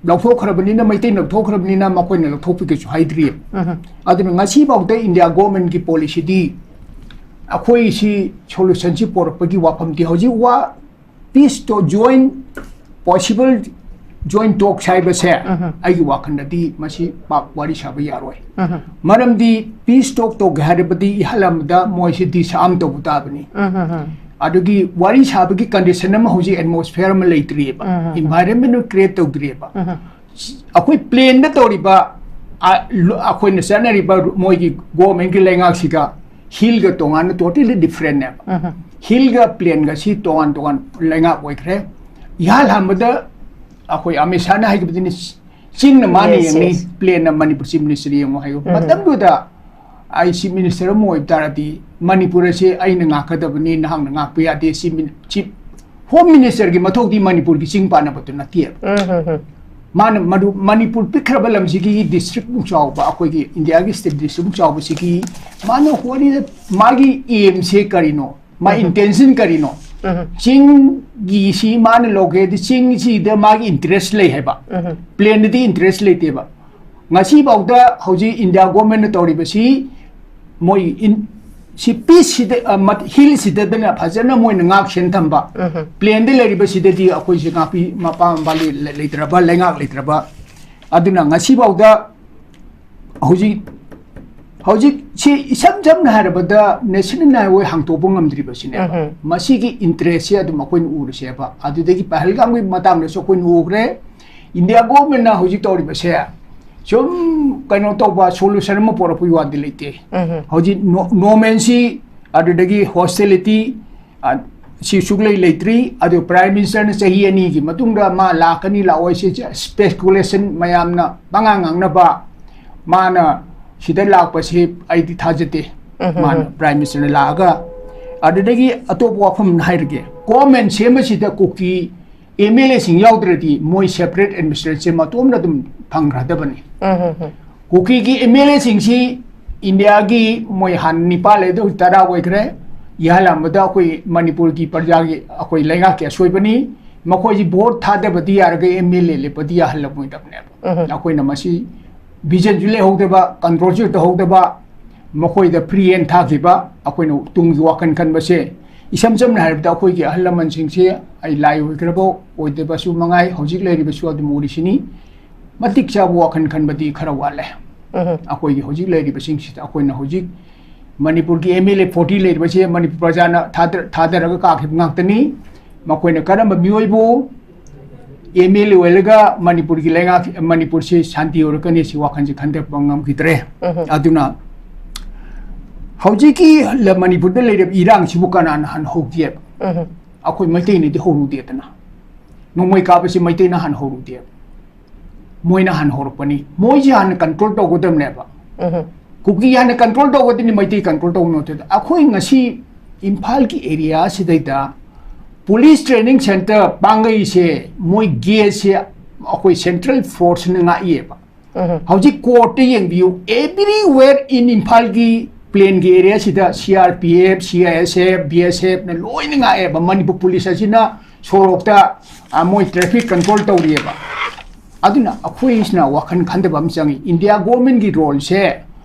ꯂꯧꯊꯣꯛꯈ꯭ꯔꯕꯅꯤꯅ, ꯃꯩꯇꯩꯅ ꯂꯧꯊꯣꯛꯈ꯭ꯔꯕꯅꯤꯅ ꯃꯈꯣꯏꯅ ꯂꯧꯊꯣꯛꯄꯤꯒꯦꯁꯨ ꯍꯥꯏꯗ꯭ꯔꯤ꯫ ꯎꯝ꯫ ꯑꯗꯨꯅ ꯉꯁꯤꯐꯥꯎꯗ ꯏꯟꯗꯤꯌꯥ ꯒꯣꯔꯃꯦꯟꯒꯤ ꯄꯣꯂꯤꯁꯤꯗꯤ, ꯑꯩꯈꯣꯏ ꯁꯤ ꯁꯣꯂꯨꯁꯟꯁꯤ ꯄꯣꯔꯛꯄꯒꯤ ꯋꯥꯐꯝꯗꯤ ꯍꯧꯖꯤꯛ ꯋꯥ Peace talk, joint, possible joint talks ꯍꯥꯏꯕꯁꯦ ꯑꯩꯒꯤ ꯋꯥꯈꯜꯗꯗꯤ ꯃꯁꯤ ꯄꯥꯛ ꯋꯥꯔꯤ ꯁꯥꯕ ꯌꯥꯔꯣꯏ꯫ ꯃꯔꯝꯗꯤ peace talk ꯇꯧꯒꯦ ꯍꯥꯏꯔꯕꯗꯤ ꯏꯍꯥꯟ ꯍꯥꯟꯕꯗ ꯃꯣꯏꯁꯤ disarm ꯇꯧꯕ ꯇꯥꯕꯅꯤ꯫ ꯑꯗꯨꯒꯤ ꯋꯥꯔꯤ ꯁꯥꯕꯒꯤ condition ꯑꯃ, ꯍꯧꯖꯤꯛ atmosphere ꯑꯃ ꯂꯩꯇ꯭ꯔꯤꯑꯕ, environment ꯑꯃ create ꯇꯧꯗ꯭ꯔꯤꯑꯕ꯫ ꯑꯩꯈꯣꯏ plain ꯗ ꯇꯧꯔꯤꯕ, ꯑ, ꯂ-, ꯑꯩꯈꯣꯏꯅ ꯆꯠꯅꯔꯤꯕ ꯃꯣꯏꯒꯤ government ꯀꯤ ꯂꯩꯉꯥꯛꯁꯤꯒ hill ꯒ ꯇꯣꯉꯥꯟꯅ totally different ꯅꯦꯕ꯫ Hill ꯒ plain ꯒ ꯁꯤ ꯇꯣꯉꯥꯟ ꯇꯣꯉꯥꯟ ꯂꯩꯉꯥꯛ ꯑꯣꯏꯈ꯭ꯔꯦ꯫ ꯏꯍꯥꯟ ꯍꯥꯟꯕꯗ ꯑꯩꯈꯣꯏ ꯑꯃꯤꯠ ꯁꯥꯍꯅ ꯍꯥꯏꯈꯤꯕꯗꯨꯅꯤ, ꯆꯤꯡꯅ ꯃꯥꯅ Yes, ꯌꯦꯡꯅꯤ, yes. Plain ꯅ ꯃꯅꯤꯄꯨꯔ Chief Minister ꯌꯦꯡꯉꯨ ꯍꯥꯏꯌꯨ꯫ ꯃꯇꯝꯗꯨꯗ ꯑꯩ Chief Minister ꯑꯃ ꯑꯣꯏꯕ ꯇꯥꯔꯗꯤ ꯃꯅꯤꯄꯨꯔ ꯑꯁꯦ ꯑꯩꯅ ꯉꯥꯛꯀꯗꯕꯅꯤ, ꯅꯍꯥꯛꯅ ꯉꯥꯛꯄ ꯌꯥꯗꯦ꯫ ꯁꯤ ꯃꯤꯅꯤ-, Chief Home Minister ꯒꯤ ꯃꯊꯧꯗꯤ ꯃꯅꯤꯄꯨꯔꯒꯤ ꯆꯤꯡ ꯄꯥꯟꯅꯕꯗꯨ ꯅꯠꯇꯦꯕ꯫ ꯃꯥꯅ ꯃꯗꯨ ꯃꯅꯤꯄꯨꯔ ꯄꯤꯛꯈ꯭ꯔꯕ ꯂꯝꯁꯤꯒꯤ district ꯃꯨꯛ ꯆꯥꯎꯕ, ꯑꯩꯈꯣꯏꯒꯤ ꯏꯟꯗꯤꯌꯥꯒꯤ state district ꯃꯨꯛ ꯆꯥꯎꯕꯁꯤꯒꯤ ꯃꯥꯅ ꯍꯣꯠꯅꯔꯤꯕ ꯃꯥꯒꯤ aim ꯁꯦ ꯀꯔꯤꯅꯣ? ꯃꯥ intention ꯀꯔꯤꯅꯣ? ꯆꯤꯡꯒꯤꯁꯤ ꯃꯥꯅ ꯂꯧꯒꯦꯗꯤ ꯆꯤꯡꯁꯤꯗ ꯃꯥꯒꯤ interest ꯂꯩ ꯍꯥꯏꯕ꯫ Plain ꯗꯗꯤ interest ꯂꯩꯇꯦꯕ꯫ ꯉꯁꯤꯐꯥꯎꯗ ꯍꯧꯖꯤꯛ ꯏꯟꯗꯤꯌꯥ government ꯅ ꯇꯧꯔꯤꯕꯁꯤ ꯃꯣꯏ in-, ꯁꯤ peace ꯁꯤꯗ, ꯑ, ꯃꯠ-, hill ꯁꯤꯗꯗꯅ ꯐꯖꯅ ꯃꯣꯏꯅ ꯉꯥꯛ ꯁꯦꯟ ꯊꯝꯕ꯫ Plain ꯗ ꯂꯩꯔꯤꯕꯁꯤꯗꯗꯤ ꯑꯩꯈꯣꯏꯁꯦ ꯉꯥꯛꯄꯤ ꯃꯄꯥ ꯃꯄꯥ ꯂꯩ-, ꯂꯩ-, ꯂꯩꯇ꯭ꯔꯕ, ꯂꯩꯉꯥꯛ ꯂꯩꯇ꯭ꯔꯕ꯫ ꯑꯗꯨꯅ ꯉꯁꯤꯐꯥꯎꯗ ꯍꯧꯖꯤꯛ, ꯍꯧꯖꯤꯛ ꯁꯤ ꯏꯁꯝ ꯁꯝꯅ ꯍꯥꯏꯔꯕꯗ National Highway ꯍꯥꯡꯇꯣꯛꯄ ꯉꯝꯗ꯭ꯔꯤꯕꯁꯤꯅꯦꯕ꯫ ꯃꯁꯤꯒꯤ interest ꯁꯦ ꯑꯗꯨꯝ ꯑꯩꯈꯣꯏꯅ ꯎꯔꯁꯦꯕ꯫ ꯑꯗꯨꯗꯒꯤ ꯄꯍꯜꯒꯥꯝꯒꯤ ꯃꯇꯥꯡꯗꯁꯨ ꯑꯩꯈꯣꯏꯅ ꯎꯈ꯭ꯔꯦ꯫ ꯏꯟꯗꯤꯌꯥ government ꯅ ꯍꯧꯖꯤꯛ ꯇꯧꯔꯤꯕꯁꯦ ꯁꯨꯝ ꯀꯩꯅꯣ ꯇꯧꯕ solution ꯑꯃ ꯄꯨꯔꯛꯄꯒꯤ ꯋꯥꯗꯤ ꯂꯩꯇꯦ꯫ ꯍꯧꯖꯤꯛ no-, no man's ꯁꯤ, ꯑꯗꯨꯗꯒꯤ hostility, ꯑ, ꯁꯤ ꯁꯨꯛꯂꯩ ꯂꯩꯇ꯭ꯔꯤ꯫ ꯑꯗꯨ Prime Minister ꯅ ꯆꯍꯤ ꯑꯅꯤꯒꯤ ꯃꯇꯨꯡꯗ ꯃꯥ ꯂꯥꯛꯀꯅꯤ ꯂꯥꯛꯑꯣꯏ ꯁꯤ speculation ꯃꯌꯥꯝꯅ ꯄꯉꯥꯡ ꯉꯥꯡꯅꯕ, ꯃꯥꯅ ꯁꯤꯗ ꯂꯥꯛꯄꯁꯤ ꯑꯩꯗꯤ ꯊꯥꯖꯗꯦ꯫ ꯃꯥꯅ Prime Minister ꯅ ꯂꯥꯛꯑꯒ, ꯑꯗꯨꯗꯒꯤ ꯑꯇꯣꯞꯄ ꯋꯥꯐꯝ ꯑꯃ ꯍꯥꯏꯔꯒꯦ, government ꯁꯦꯝꯕꯁꯤꯗ ꯀꯨꯀꯤ MLA ꯁꯤꯡ ꯌꯥꯎꯗ꯭ꯔꯗꯤ ꯃꯣꯏ separate administration ꯁꯦ ꯃꯇꯣꯝꯅ ꯑꯗꯨꯝ ꯐꯪꯈ꯭ꯔꯗꯕꯅꯤ꯫ ꯀꯨꯀꯤꯒꯤ MLA ꯁꯤꯡꯁꯤ ꯏꯟꯗꯤꯌꯥꯒꯤ ꯃꯣꯏ ꯍꯥꯟꯅ ꯅꯤꯄꯥꯜ ꯂꯩ, ꯑꯗꯨ ꯍꯧꯖꯤꯛ ꯇꯔꯥ ꯑꯣꯏꯈ꯭ꯔꯦ꯫ ꯏꯍꯥꯟ ꯍꯥꯟꯕꯗ ꯑꯩꯈꯣꯏ ꯃꯅꯤꯄꯨꯔꯒꯤ ꯄ꯭ꯔꯖꯥꯒꯤ, ꯑꯩꯈꯣꯏ ꯂꯩꯉꯥꯛꯀꯤ ꯑꯁꯣꯏꯕꯅꯤ꯫ ꯃꯈꯣꯏꯁꯤ vote ꯊꯥꯗꯕꯗꯤ ꯌꯥꯔꯒ MLA ꯂꯦꯞꯄꯗꯤ ꯌꯥꯍꯜꯂꯝꯃꯣꯏꯗꯕꯅꯦꯕ꯫ ꯑꯩꯈꯣꯏꯅ ꯃꯁꯤ vision ꯁꯨ ꯂꯩꯍꯧꯗꯕ, control ꯁꯨ ꯇꯧꯍꯧꯗꯕ, ꯃꯈꯣꯏꯗ free hand ꯊꯥꯈꯤꯕ, ꯑꯩꯈꯣꯏꯅ ꯇꯨꯡꯒꯤ ꯋꯥꯈꯜ ꯈꯟꯕꯁꯦ ꯏꯁꯝ ꯁꯝꯅ ꯍꯥꯏꯔꯕꯗ, ꯑꯩꯈꯣꯏꯒꯤ ꯑꯍꯜ ꯂꯃꯟꯁꯤꯡꯁꯦ, ꯑꯩ ꯂꯥꯏ ꯑꯣꯏꯈ꯭ꯔꯕ ꯑꯣꯏꯗꯕꯁꯨ ꯃꯉꯥꯏ, ꯍꯧꯖꯤꯛ ꯂꯩꯔꯤꯕꯁꯨ ꯑꯗꯨꯝ ꯎꯔꯤꯁꯤꯅꯤ, ꯃꯇꯤꯛ ꯆꯥꯕ ꯋꯥꯈꯜ ꯈꯟꯕꯗꯤ ꯈꯔ ꯋꯥꯠꯂꯦ꯫ ꯑꯩꯈꯣꯏꯒꯤ ꯍꯧꯖꯤꯛ ꯂꯩꯔꯤꯕꯁꯤꯡꯁꯤꯗ ꯑꯩꯈꯣꯏꯅ ꯍꯧꯖꯤꯛ ꯃꯅꯤꯄꯨꯔꯒꯤ M L A forty ꯂꯩꯔꯤꯕꯁꯦ ꯃꯅꯤꯄꯨꯔ ꯄ꯭ꯔꯖꯥꯅ ꯊꯥꯗ-, ꯊꯥꯗꯔꯒ ꯀꯥꯈꯤꯕ ꯉꯥꯛꯇꯅꯤ꯫ ꯃꯈꯣꯏꯅ ꯀꯔꯝꯕ ꯃꯤꯑꯣꯏꯕꯨ M L A ꯑꯣꯏꯔꯒ ꯃꯅꯤꯄꯨꯔꯒꯤ ꯂꯩꯉꯥꯛ, ꯃꯅꯤꯄꯨꯔꯁꯤ ꯁꯥꯟꯇꯤ ꯑꯣꯏꯔꯛꯀꯅꯤ ꯁꯤ ꯋꯥꯈꯜꯁꯤ ꯈꯟꯊꯕ ꯉꯝꯈꯤꯗ꯭ꯔꯦ꯫ ꯑꯗꯨꯅ ꯍꯧꯖꯤꯛꯀꯤ ꯂ-, ꯃꯅꯤꯄꯨꯔꯗ ꯂꯩꯔꯤꯕ ꯏꯔꯥꯡꯁꯤꯕꯨ ꯀꯅꯥꯅ ꯍꯥꯟꯅ ꯍꯧꯒꯦꯕ? ꯑꯩꯈꯣꯏ ꯃꯩꯇꯩꯅꯗꯤ ꯍꯧꯔꯨꯗꯦꯗꯅ꯫ ꯅꯣꯡꯃꯩ ꯀꯥꯞꯄꯁꯤ ꯃꯩꯇꯩꯅ ꯍꯥꯟꯅ ꯍꯧꯔꯨꯗꯦꯕ꯫ ꯃꯣꯏꯅ ꯍꯥꯟꯅ ꯍꯧꯔꯛꯄꯅꯤ꯫ ꯃꯣꯏꯁꯤ ꯍꯥꯟꯅ control ꯇꯧꯒꯗꯕꯅꯦꯕ꯫ ꯀꯨꯀꯤ ꯍꯥꯟꯅ control ꯇꯧꯒꯗꯕꯅꯤ, ꯃꯩꯇꯩ control ꯇꯧꯕ ꯅꯠꯇꯦꯗ꯫ ꯑꯩꯈꯣꯏ ꯉꯁꯤ ꯏꯝꯐꯥꯜꯒꯤ area ꯁꯤꯗꯩꯗ police training centre ꯄꯥꯡꯒꯩꯁꯦ, ꯃꯣꯏ gate ꯁꯦ ꯑꯩꯈꯣꯏ central force ꯅ ꯉꯥꯛꯏꯌꯦꯕ꯫ ꯍꯧꯖꯤꯛ court ꯇ ꯌꯦꯡꯕꯤꯌꯨ, everywhere in ꯏꯝꯐꯥꯜꯒꯤ plain ꯒꯤ area ꯁꯤꯗ C R P F, C I S F, B S F ꯅ ꯂꯣꯏꯅ ꯉꯥꯛꯑꯦꯕ꯫ ꯃꯅꯤꯄꯨꯔ police ꯑꯁꯤꯅ ꯁꯣꯔꯣꯛꯇ, ꯑ, ꯃꯣꯏ traffic control ꯇꯧꯔꯤꯑꯕ꯫ ꯑꯗꯨꯅ ꯑꯩꯈꯣꯏꯁꯤꯅ ꯋꯥꯈꯜ ꯈꯟꯊꯕ ꯑꯃ ꯆꯪꯉꯤ꯫ India government ꯀꯤ role ꯁꯦ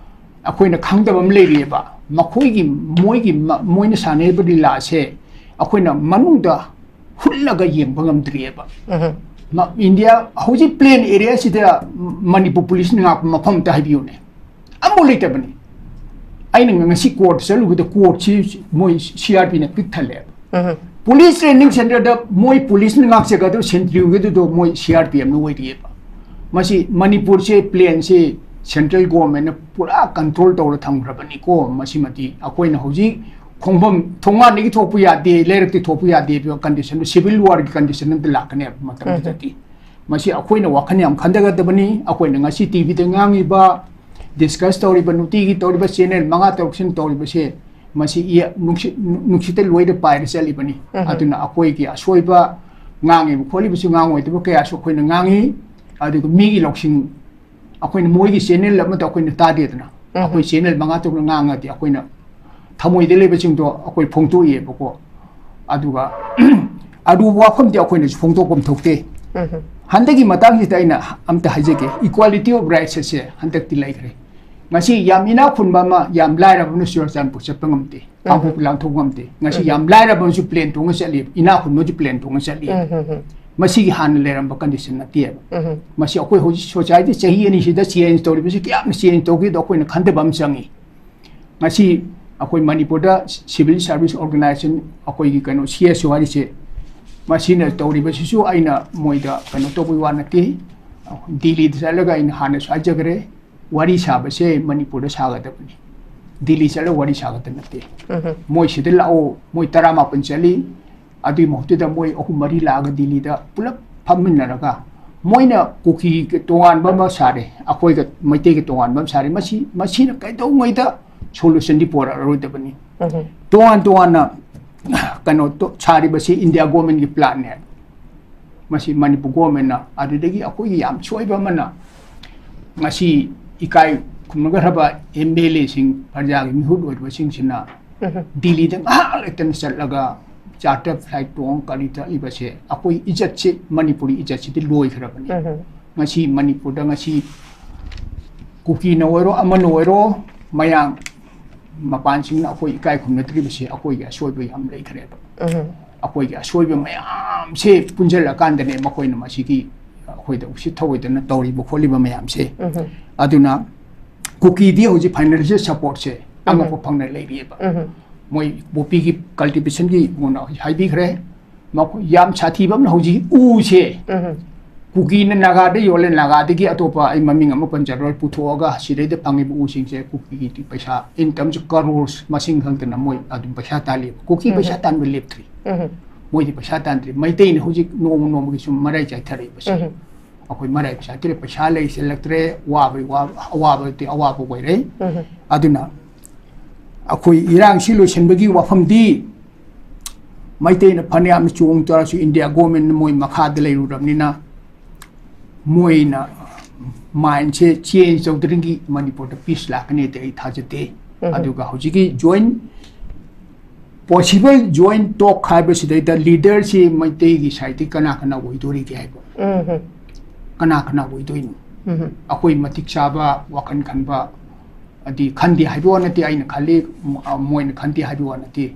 ꯑꯩꯈꯣꯏꯅ ꯈꯪꯗꯕ ꯑꯃ ꯂꯩꯔꯤꯑꯕ꯫ ꯃꯈꯣꯏꯒꯤ, ꯃꯣꯏꯒꯤ, ꯃ-, ꯃꯣꯏꯅ ꯁꯥꯟꯅꯔꯤꯕ ꯂꯤꯂꯥꯁꯦ ꯑꯩꯈꯣꯏꯅ ꯃꯅꯨꯡꯗ ꯍꯨꯠꯂꯒ ꯌꯦꯡꯕ ꯉꯝꯗ꯭ꯔꯤꯑꯕ꯫ ꯃ-, India ꯍꯧꯖꯤꯛ plain area ꯁꯤꯗ ꯃꯅꯤꯄꯨꯔ police ꯅ ꯉꯥꯛꯄ ꯃꯐꯝ ꯑꯝꯇ ꯍꯥꯏꯕꯤꯌꯨꯅꯦ꯫ ꯑꯝꯐꯥꯎ ꯂꯩꯇꯕꯅꯤ꯫ ꯑꯩꯅ ꯉꯁꯤ court ꯆꯠꯂꯨꯕꯗ court ꯁꯤ ꯃꯣꯏ C R P ꯅ ꯄꯤꯛ ꯊꯜꯂꯦꯕ꯫ Police training centre ꯗ ꯃꯣꯏ police ꯅ ꯉꯥꯛꯆꯒꯗꯕ century ꯒꯤꯗꯨꯗꯣ ꯃꯣꯏ C R P F ꯅ ꯑꯣꯏꯔꯤꯑꯕ꯫ ꯃꯁꯤ ꯃꯅꯤꯄꯨꯔꯁꯦ plain ꯁꯦ central government ꯅ ꯄꯨꯔꯥ control ꯇꯧꯔ ꯊꯝꯈ꯭ꯔꯕꯅꯤꯀꯣ꯫ ꯃꯁꯤꯃꯗꯤ ꯑꯩꯈꯣꯏꯅ ꯍꯧꯖꯤꯛ ꯈꯣꯡꯐꯝ ꯊꯣꯡꯒꯥꯟꯗꯒꯤ ꯊꯣꯛꯄ ꯌꯥꯗꯦ, ꯂꯩꯔꯛꯇꯒꯤ ꯊꯣꯛꯄ ꯌꯥꯗꯦ ꯍꯥꯏꯕ condition ꯗꯣ civil war ꯒꯤ condition ꯑꯝꯗ ꯂꯥꯛꯀꯅꯦꯕ ꯃꯇꯝꯗꯨꯗꯗꯤ꯫ ꯃꯁꯤ ꯑꯩꯈꯣꯏꯅ ꯋꯥꯈꯜ ꯌꯥꯝ ꯈꯟꯊꯒꯗꯕꯅꯤ꯫ ꯑꯩꯈꯣꯏꯅ ꯉꯁꯤ T V ꯗ ꯉꯥꯡꯉꯤꯕ, discuss ꯇꯧꯔꯤꯕ, ꯅꯨꯡꯇꯤꯒꯤ ꯇꯧꯔꯤꯕ channel ꯃꯉꯥ ꯇꯔꯨꯛꯁꯤꯅ ꯇꯧꯔꯤꯕꯁꯦ, ꯃꯁꯤ ꯏ-, ꯅꯨꯡꯁꯤꯠ, ꯅꯨꯡꯁꯤꯠꯇ ꯂꯣꯏꯅ ꯄꯥꯏꯔ ꯆꯠꯂꯤꯕꯅꯤ꯫ ꯑꯗꯨꯅ ꯑꯩꯈꯣꯏꯒꯤ ꯑꯁꯣꯏꯕ ꯉꯥꯡꯉꯤꯕ ꯈꯣꯠꯂꯤꯕꯁꯨ ꯉꯥꯡꯉꯣꯏꯗꯕ ꯀꯌꯥꯁꯨ ꯑꯩꯈꯣꯏꯅ ꯉꯥꯡꯉꯤ꯫ ꯑꯗꯨꯒ ꯃꯤꯒꯤ ꯂꯧꯁꯤꯡ, ꯑꯩꯈꯣꯏꯅ ꯃꯣꯏꯒꯤ channel ꯑꯃꯗ ꯑꯩꯈꯣꯏꯅ ꯇꯥꯗꯦꯗꯅ꯫ ꯑꯩꯈꯣꯏ channel ꯃꯉꯥ ꯇꯔꯨꯛꯅ ꯉꯥꯡꯉꯗꯤ ꯑꯩꯈꯣꯏꯅ ꯊꯃꯣꯏꯗ ꯂꯩꯕꯁꯤꯡꯗꯣ ꯑꯩꯈꯣꯏ ꯐꯣꯡꯗꯣꯛꯑꯦꯕꯀꯣ꯫ ꯑꯗꯨꯒ ꯑꯔꯨꯕ ꯋꯥꯐꯝꯗꯤ ꯑꯩꯈꯣꯏꯅꯁꯨ ꯐꯣꯡꯗꯣꯛꯐꯝ ꯊꯣꯛꯇꯦ꯫ ꯍꯟꯗꯛꯀꯤ ꯃꯇꯥꯡꯁꯤꯗ ꯑꯩꯅ ꯑꯝꯇ ꯍꯥꯏꯖꯒꯦ, equality of rights ꯑꯁꯦ ꯍꯟꯗꯛꯇꯤ ꯂꯩꯈ꯭ꯔꯦ꯫ ꯉꯁꯤ ꯌꯥꯝ ꯏꯅꯥꯛ ꯈꯨꯟꯕ ꯑꯃ, ꯌꯥꯝ ꯂꯥꯏꯔꯕ ꯑꯃꯅ ꯆꯨꯔꯆꯥꯟꯄꯨꯔ ꯆꯠꯄ ꯉꯝꯗꯦ꯫ ꯀꯥꯡꯄꯣꯛꯄꯤ ꯂꯥꯟꯊꯣꯛ ꯉꯝꯗꯦ꯫ ꯉꯁꯤ ꯌꯥꯝ ꯂꯥꯏꯔꯕ ꯑꯃꯁꯨ plane ꯇꯣꯡꯉ ꯆꯠꯂꯤ, ꯏꯅꯥꯛ ꯈꯨꯟꯕꯁꯨ plane ꯇꯣꯡꯉ ꯆꯠꯂꯤ꯫ ꯎꯝ, ꯎꯝ, ꯎꯝ꯫ ꯃꯁꯤꯒꯤ ꯍꯥꯟꯅ ꯂꯩꯔꯝꯕ condition ꯅꯠꯇꯦꯕ꯫ ꯎꯝ, ꯎꯝ꯫ ꯃꯁꯤ ꯑꯩꯈꯣꯏ ꯍꯧꯖꯤꯛ society ꯆꯍꯤ ꯑꯅꯤꯁꯤꯗ change ꯇꯧꯔꯤꯕꯁꯤ ꯀꯌꯥꯝꯅ change ꯇꯧꯈꯤꯗꯣ ꯑꯩꯈꯣꯏꯅ ꯈꯟꯊꯕ ꯑꯃ ꯆꯪꯉꯤ꯫ ꯉꯁꯤ ꯑꯩꯈꯣꯏ ꯃꯅꯤꯄꯨꯔꯗ civil service organization, ꯑꯩꯈꯣꯏꯒꯤ ꯀꯩꯅꯣ, C S O ꯍꯥꯏꯔꯤꯁꯦ, ꯃꯁꯤꯅ ꯇꯧꯔꯤꯕꯁꯤꯁꯨ ꯑꯩꯅ ꯃꯣꯏꯗ ꯀꯩꯅꯣ ꯇꯧꯕꯒꯤ ꯋꯥ ꯅꯠꯇꯦ꯫ ꯗꯤꯜꯂꯤꯗ ꯆꯠꯂꯒ ꯑꯩꯅ ꯍꯥꯟꯅꯁꯨ ꯍꯥꯏꯖꯈ꯭ꯔꯦ, ꯋꯥꯔꯤ ꯁꯥꯕꯁꯦ ꯃꯅꯤꯄꯨꯔꯗ ꯁꯥꯒꯗꯕꯅꯤ, ꯗꯤꯜꯂꯤ ꯆꯠꯂꯒ ꯋꯥꯔꯤ ꯁꯥꯒꯗꯕ ꯅꯠꯇꯦ꯫ ꯎꯝ, ꯎꯝ꯫ ꯃꯣꯏ ꯁꯤꯗ ꯂꯥꯛꯑꯣ, ꯃꯣꯏ ꯇꯔꯥꯃꯥꯄꯟ ꯆꯠꯂꯤ, ꯑꯗꯨꯒꯤ ꯃꯍꯨꯠꯇꯨꯗ ꯃꯣꯏ ꯑꯍꯨꯝ ꯃꯔꯤ ꯂꯥꯛꯑꯒ ꯗꯤꯜꯂꯤꯗ ꯄꯨꯂꯞ ꯐꯝꯃꯤꯟꯅꯔꯒ ꯃꯣꯏꯅ ꯀꯨꯀꯤ ꯇꯣꯉꯥꯟꯕ ꯑꯃ ꯁꯥꯔꯦ, ꯑꯩꯈꯣꯏꯒ ꯃꯩꯇꯩꯒ ꯇꯣꯉꯥꯟꯕ ꯑꯃ ꯁꯥꯔꯦ꯫ ꯃꯁꯤ, ꯃꯁꯤꯅ ꯀꯩꯗꯧꯉꯩꯗ solution ꯗꯤ ꯄꯨꯔꯛꯑꯔꯣꯏꯗꯕꯅꯤ꯫ ꯎꯝ꯫ ꯇꯣꯉꯥꯟ ꯇꯣꯉꯥꯟꯅ ꯀꯩꯅꯣ ꯇꯣ-, ꯁꯥꯔꯤꯕꯁꯤ India government ꯀꯤ plan ꯅꯦ꯫ ꯃꯁꯤ ꯃꯅꯤꯄꯨꯔ government ꯅ, ꯑꯗꯨꯗꯒꯤ ꯑꯩꯈꯣꯏꯒꯤ ꯌꯥꯝ ꯁꯣꯏꯕ ꯑꯃꯅ, ꯉꯁꯤ ꯏꯀꯥꯏ ꯈꯨꯝꯅꯒꯗꯕ M L A ꯁꯤꯡ, ꯄ꯭ꯔꯖꯥꯒꯤ ꯃꯤꯍꯨꯠ ꯑꯣꯏꯔꯤꯕꯁꯤꯡꯁꯤꯅ ꯎꯝ꯫ ꯗꯤꯜꯂꯤꯗ ꯉꯥꯏꯍꯥꯛ ꯂꯩꯇꯅ ꯆꯠꯂꯒ charter flight ꯇꯣꯡ ꯀꯔꯤ ꯆꯠꯂꯤꯕꯁꯦ, ꯑꯩꯈꯣꯏ ꯏꯖꯠꯁꯦ, ꯃꯅꯤꯄꯨꯔꯤ ꯏꯖꯠꯁꯤꯗꯤ ꯂꯣꯏꯈ꯭ꯔꯕꯅꯤ꯫ ꯎꯝ꯫ ꯉꯁꯤ ꯃꯅꯤꯄꯨꯔꯗ ꯉꯁꯤ ꯀꯨꯀꯤꯅ ꯑꯣꯏꯔꯣ, ꯑꯃꯅ ꯑꯣꯏꯔꯣ, ꯃꯌꯥꯝ ꯃꯄꯥꯟꯁꯤꯡꯅ ꯑꯩꯈꯣꯏ ꯏꯀꯥꯏ ꯈꯨꯝꯅꯗ꯭ꯔꯤꯕꯁꯦ ꯑꯩꯈꯣꯏꯒꯤ ꯑꯁꯣꯏꯕ ꯌꯥꯝ ꯂꯩꯈ꯭ꯔꯦꯕ꯫ ꯎꯝ꯫ ꯑꯩꯈꯣꯏꯒꯤ ꯑꯁꯣꯏꯕ ꯃꯌꯥꯝꯁꯦ ꯄꯨꯟꯁꯤꯜꯂꯀꯥꯟꯗꯅꯦ ꯃꯈꯣꯏꯅ ꯃꯁꯤꯒꯤ ꯑꯩꯈꯣꯏꯗ ꯎꯁꯤꯠ ꯊꯑꯣꯏꯗꯅ ꯇꯧꯔꯤꯕ ꯈꯣꯠꯂꯤꯕ ꯃꯌꯥꯝꯁꯦ꯫ ꯎꯝ꯫ ꯑꯗꯨꯅ ꯀꯨꯀꯤꯗꯤ ꯍꯧꯖꯤꯛ financial support ꯁꯦ ꯑꯉꯛꯄ ꯎꯝ꯫ ꯐꯪꯅ ꯂꯩꯔꯤꯑꯕ꯫ ꯎꯝ꯫ ꯃꯣꯏ ꯄꯣꯄꯤꯒꯤ cultivation ꯒꯤ ꯃꯉꯣꯟꯗ ꯍꯥꯏꯕꯤꯈ꯭ꯔꯦ꯫ ꯃꯈꯣꯏ ꯌꯥꯝ ꯁꯥꯊꯤꯕ ꯑꯃꯅ ꯍꯧꯖꯤꯛ ꯎꯁꯦ ꯎꯝ꯫ ꯀꯨꯀꯤꯅ ꯅꯥꯒꯥꯗ ꯌꯣꯜꯂꯦ, ꯅꯥꯒꯥꯗꯒꯤ ꯑꯇꯣꯞꯄ ꯑꯩ ꯃꯃꯤꯡ ꯑꯃ ꯄꯟꯖꯔꯣꯏ, ꯄꯨꯊꯣꯛꯑꯒ ꯁꯤꯗꯩꯗ ꯐꯪꯉꯤꯕ ꯎꯁꯤꯡꯁꯦ ꯀꯨꯀꯤꯒꯤ ꯄꯩꯁꯥ in terms of crores ꯃꯁꯤꯡ ꯈꯪꯗꯅ ꯃꯣꯏ ꯑꯗꯨꯝ ꯄꯩꯁꯥ ꯇꯥꯜꯂꯤꯕ꯫ ꯀꯨꯀꯤ ꯎꯝ꯫ ꯄꯩꯁꯥ ꯇꯥꯟꯕ ꯂꯦꯞꯇ꯭ꯔꯤ꯫ ꯎꯝ꯫ ꯃꯣꯏꯗꯤ ꯄꯩꯁꯥ ꯇꯥꯟꯗ꯭ꯔꯤ꯫ ꯃꯩꯇꯩꯅ ꯍꯧꯖꯤꯛ ꯅꯣꯡꯃ ꯅꯣꯡꯃꯒꯤ ꯁꯨꯝ ꯃꯔꯥꯏ ꯆꯥꯏꯊꯔꯛꯏꯕꯁꯦ꯫ ꯎꯝ꯫ ꯑꯩꯈꯣꯏ ꯃꯔꯥꯏ ꯄꯩꯁꯥ ꯇꯤꯔꯦ, ꯄꯩꯁꯥ ꯂꯩꯁꯤꯜꯂꯛꯇ꯭ꯔꯦ, ꯋꯥꯕꯩ ꯋꯥꯕ, ꯑꯋꯥꯕꯗꯤ ꯑꯋꯥꯕ ꯑꯣꯏꯔꯦ꯫ ꯎꯝ꯫ ꯑꯗꯨꯅ ꯑꯩꯈꯣꯏ ꯏꯔꯥꯡꯁꯤ ꯂꯣꯏꯁꯤꯟꯕꯒꯤ ꯋꯥꯐꯝꯗꯤ ꯃꯩꯇꯩꯅ ꯐꯅꯌꯥꯝꯅ ꯆꯣꯡ ꯇꯥꯔꯁꯨ India government ꯅ ꯃꯣꯏ ꯃꯈꯥꯗ ꯂꯩꯔꯨꯔꯕꯅꯤꯅ ꯃꯣꯏꯅ mind ꯁꯦ change ꯇꯧꯗ꯭ꯔꯤꯉꯩ ꯃꯅꯤꯄꯨꯔꯗ peace ꯂꯥꯛꯀꯅꯤꯗꯤ ꯑꯩ ꯊꯥꯖꯗꯦ꯫ ꯎꯝ꯫ ꯑꯗꯨꯒ ꯍꯧꯖꯤꯛꯀꯤ joint, possible joint talk ꯍꯥꯏꯕꯁꯤꯗꯩꯗ leader ꯁꯤ ꯃꯩꯇꯩꯒꯤ side ꯇꯒꯤ ꯀꯅꯥ ꯀꯅꯥ ꯑꯣꯏꯗꯣꯔꯤꯒꯦ ꯍꯥꯏꯕ? ꯎꯝ꯫ ꯀꯅꯥ ꯀꯅꯥ ꯑꯣꯏꯗꯣꯏꯅꯣ? ꯎꯝ꯫ ꯑꯩꯈꯣꯏ ꯃꯇꯤꯛ ꯆꯥꯕ, ꯋꯥꯈꯜ ꯈꯟꯕ, ꯑꯗꯤ ꯈꯟꯗꯦ ꯍꯥꯏꯕ ꯋꯥ ꯅꯠꯇꯦ, ꯑꯩꯅ ꯈꯜꯂꯤ, ꯃ-, ꯑ, ꯃꯣꯏꯅ ꯈꯟꯗꯦ ꯍꯥꯏꯕ ꯋꯥ ꯅꯠꯇꯦ꯫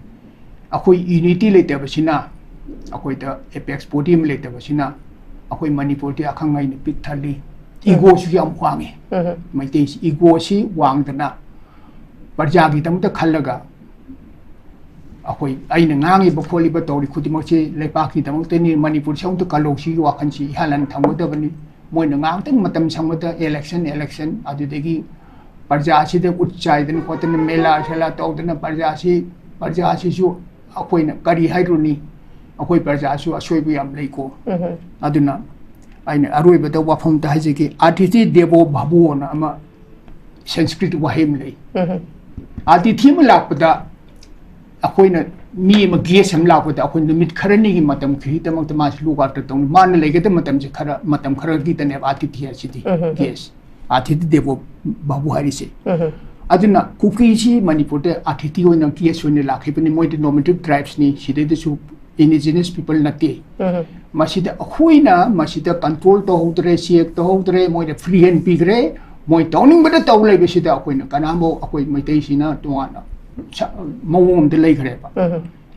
ꯑꯩꯈꯣꯏ unity ꯂꯩꯇꯕꯁꯤꯅ, ꯑꯩꯈꯣꯏꯗ apex body ꯑꯃ ꯂꯩꯇꯕꯁꯤꯅ ꯑꯩꯈꯣꯏ ꯃꯅꯤꯄꯨꯔꯗꯤ ꯑꯈꯪ ꯑꯩꯅ ꯄꯤꯛ ꯊꯜꯂꯤ꯫ Egoꯁꯨ ꯌꯥꯝ ꯋꯥꯡꯉꯤ꯫ ꯃꯩꯇꯩꯁꯤ egoꯁꯤ ꯋꯥꯡꯗꯅ ꯄ꯭ꯔꯖꯥꯒꯤꯗꯃꯛꯇ ꯈꯜꯂꯒ ꯑꯩꯈꯣꯏ, ꯑꯩꯅ ꯉꯥꯡꯉꯤꯕ ꯈꯣꯠꯂꯤꯕ ꯇꯧꯔꯤ ꯈꯨꯗꯤꯡꯃꯛꯁꯤ ꯂꯩꯄꯥꯛꯀꯤꯗꯃꯛꯇꯅꯤ, ꯃꯅꯤꯄꯨꯔꯁꯤ ꯑꯃꯨꯛꯇ ꯀꯜꯍꯧꯁꯤꯒꯤ ꯋꯥꯈꯜꯁꯤ ꯏꯍꯥꯟ ꯍꯥꯟꯅ ꯊꯝꯒꯗꯕꯅꯤ꯫ ꯃꯣꯏꯅ ꯉꯥꯏꯍꯥꯛꯇꯪ ꯃꯇꯝ ꯁꯪꯕꯗ election, election, ꯑꯗꯨꯗꯒꯤ ꯄ꯭ꯔꯖꯥꯁꯤꯗ ꯎꯠ ꯆꯥꯏꯗꯅ ꯈꯣꯠꯇꯅ ꯃꯦꯂꯥ ꯁꯦꯂꯥ ꯇꯧꯗꯅ ꯄ꯭ꯔꯖꯥꯁꯤ, ꯄ꯭ꯔꯖꯥꯁꯤꯁꯨ ꯑꯩꯈꯣꯏꯅ ꯀꯔꯤ ꯍꯥꯏꯔꯨꯅꯤ? ꯑꯩꯈꯣꯏ ꯄ꯭ꯔꯖꯥꯁꯨ ꯑꯁꯣꯏꯕ ꯌꯥꯝ ꯂꯩꯀꯣ꯫ ꯑꯗꯨꯅ ꯑꯩꯅ ꯑꯔꯣꯏꯕꯗ ꯋꯥꯐꯝꯗ ꯍꯥꯏꯖꯒꯦ, "ꯑꯇꯤꯊꯤ ꯗꯦꯕꯣ ꯚꯕꯣꯅ" ꯑꯃ ꯁꯪꯁꯀ꯭ꯔꯤꯠ ꯋꯥꯍꯩ ꯑꯃ ꯂꯩ꯫ ꯑꯇꯤꯊꯤ ꯑꯃ ꯂꯥꯛꯄꯗ ꯑꯩꯈꯣꯏꯅ ꯃꯤ ꯑꯃ, guest ꯑꯃ ꯂꯥꯛꯄꯗ ꯑꯩꯈꯣꯏ ꯅꯨꯃꯤꯠ ꯈꯔꯅꯤꯒꯤ ꯃꯇꯝ ꯈꯤꯇꯃꯛꯇ ꯃꯥꯁꯤ look after ꯇꯧꯅꯤ꯫ ꯃꯥꯅ ꯂꯩꯒꯗꯕ ꯃꯇꯝꯁꯦ ꯈꯔ, ꯃꯇꯝ ꯈꯔꯒꯤꯗꯅꯦꯕ ꯑꯇꯤꯊꯤ ꯍꯥꯏꯁꯤꯗꯤ꯫ Guest꯫ ꯑꯇꯤꯊꯤ ꯗꯦꯕꯣ ꯚꯕꯨ ꯍꯥꯏꯔꯤꯁꯦ꯫ ꯑꯗꯨꯅ ꯀꯨꯀꯤꯁꯤ ꯃꯅꯤꯄꯨꯔꯗ ꯑꯇꯤꯊꯤ ꯑꯣꯏꯅ, guest ꯑꯣꯏꯅ ꯂꯥꯛꯈꯤꯕꯅꯤ꯫ ꯃꯣꯏꯗꯤ normative tribesꯅꯤ꯫ ꯁꯤꯗꯩꯗꯁꯨ indigenous people ꯅꯠꯇꯦ꯫ ꯃꯁꯤꯗ ꯑꯩꯈꯣꯏꯅ ꯃꯁꯤꯗ control ꯇꯧꯍꯧꯗ꯭ꯔꯦ, check ꯇꯧꯍꯧꯗ꯭ꯔꯦ, ꯃꯣꯏꯗ free hand ꯄꯤꯈ꯭ꯔꯦ꯫ ꯃꯣꯏ ꯇꯧꯅꯤꯡꯕꯗ ꯇꯧ ꯂꯩꯕꯁꯤꯗ ꯑꯩꯈꯣꯏꯅ ꯀꯅꯥꯝꯕꯨ, ꯑꯩꯈꯣꯏ ꯃꯩꯇꯩꯁꯤꯅ ꯇꯣꯉꯥꯟꯅ ꯁ-, ꯃꯑꯣꯡ ꯑꯃꯗ ꯂꯩꯈ꯭ꯔꯦꯕ꯫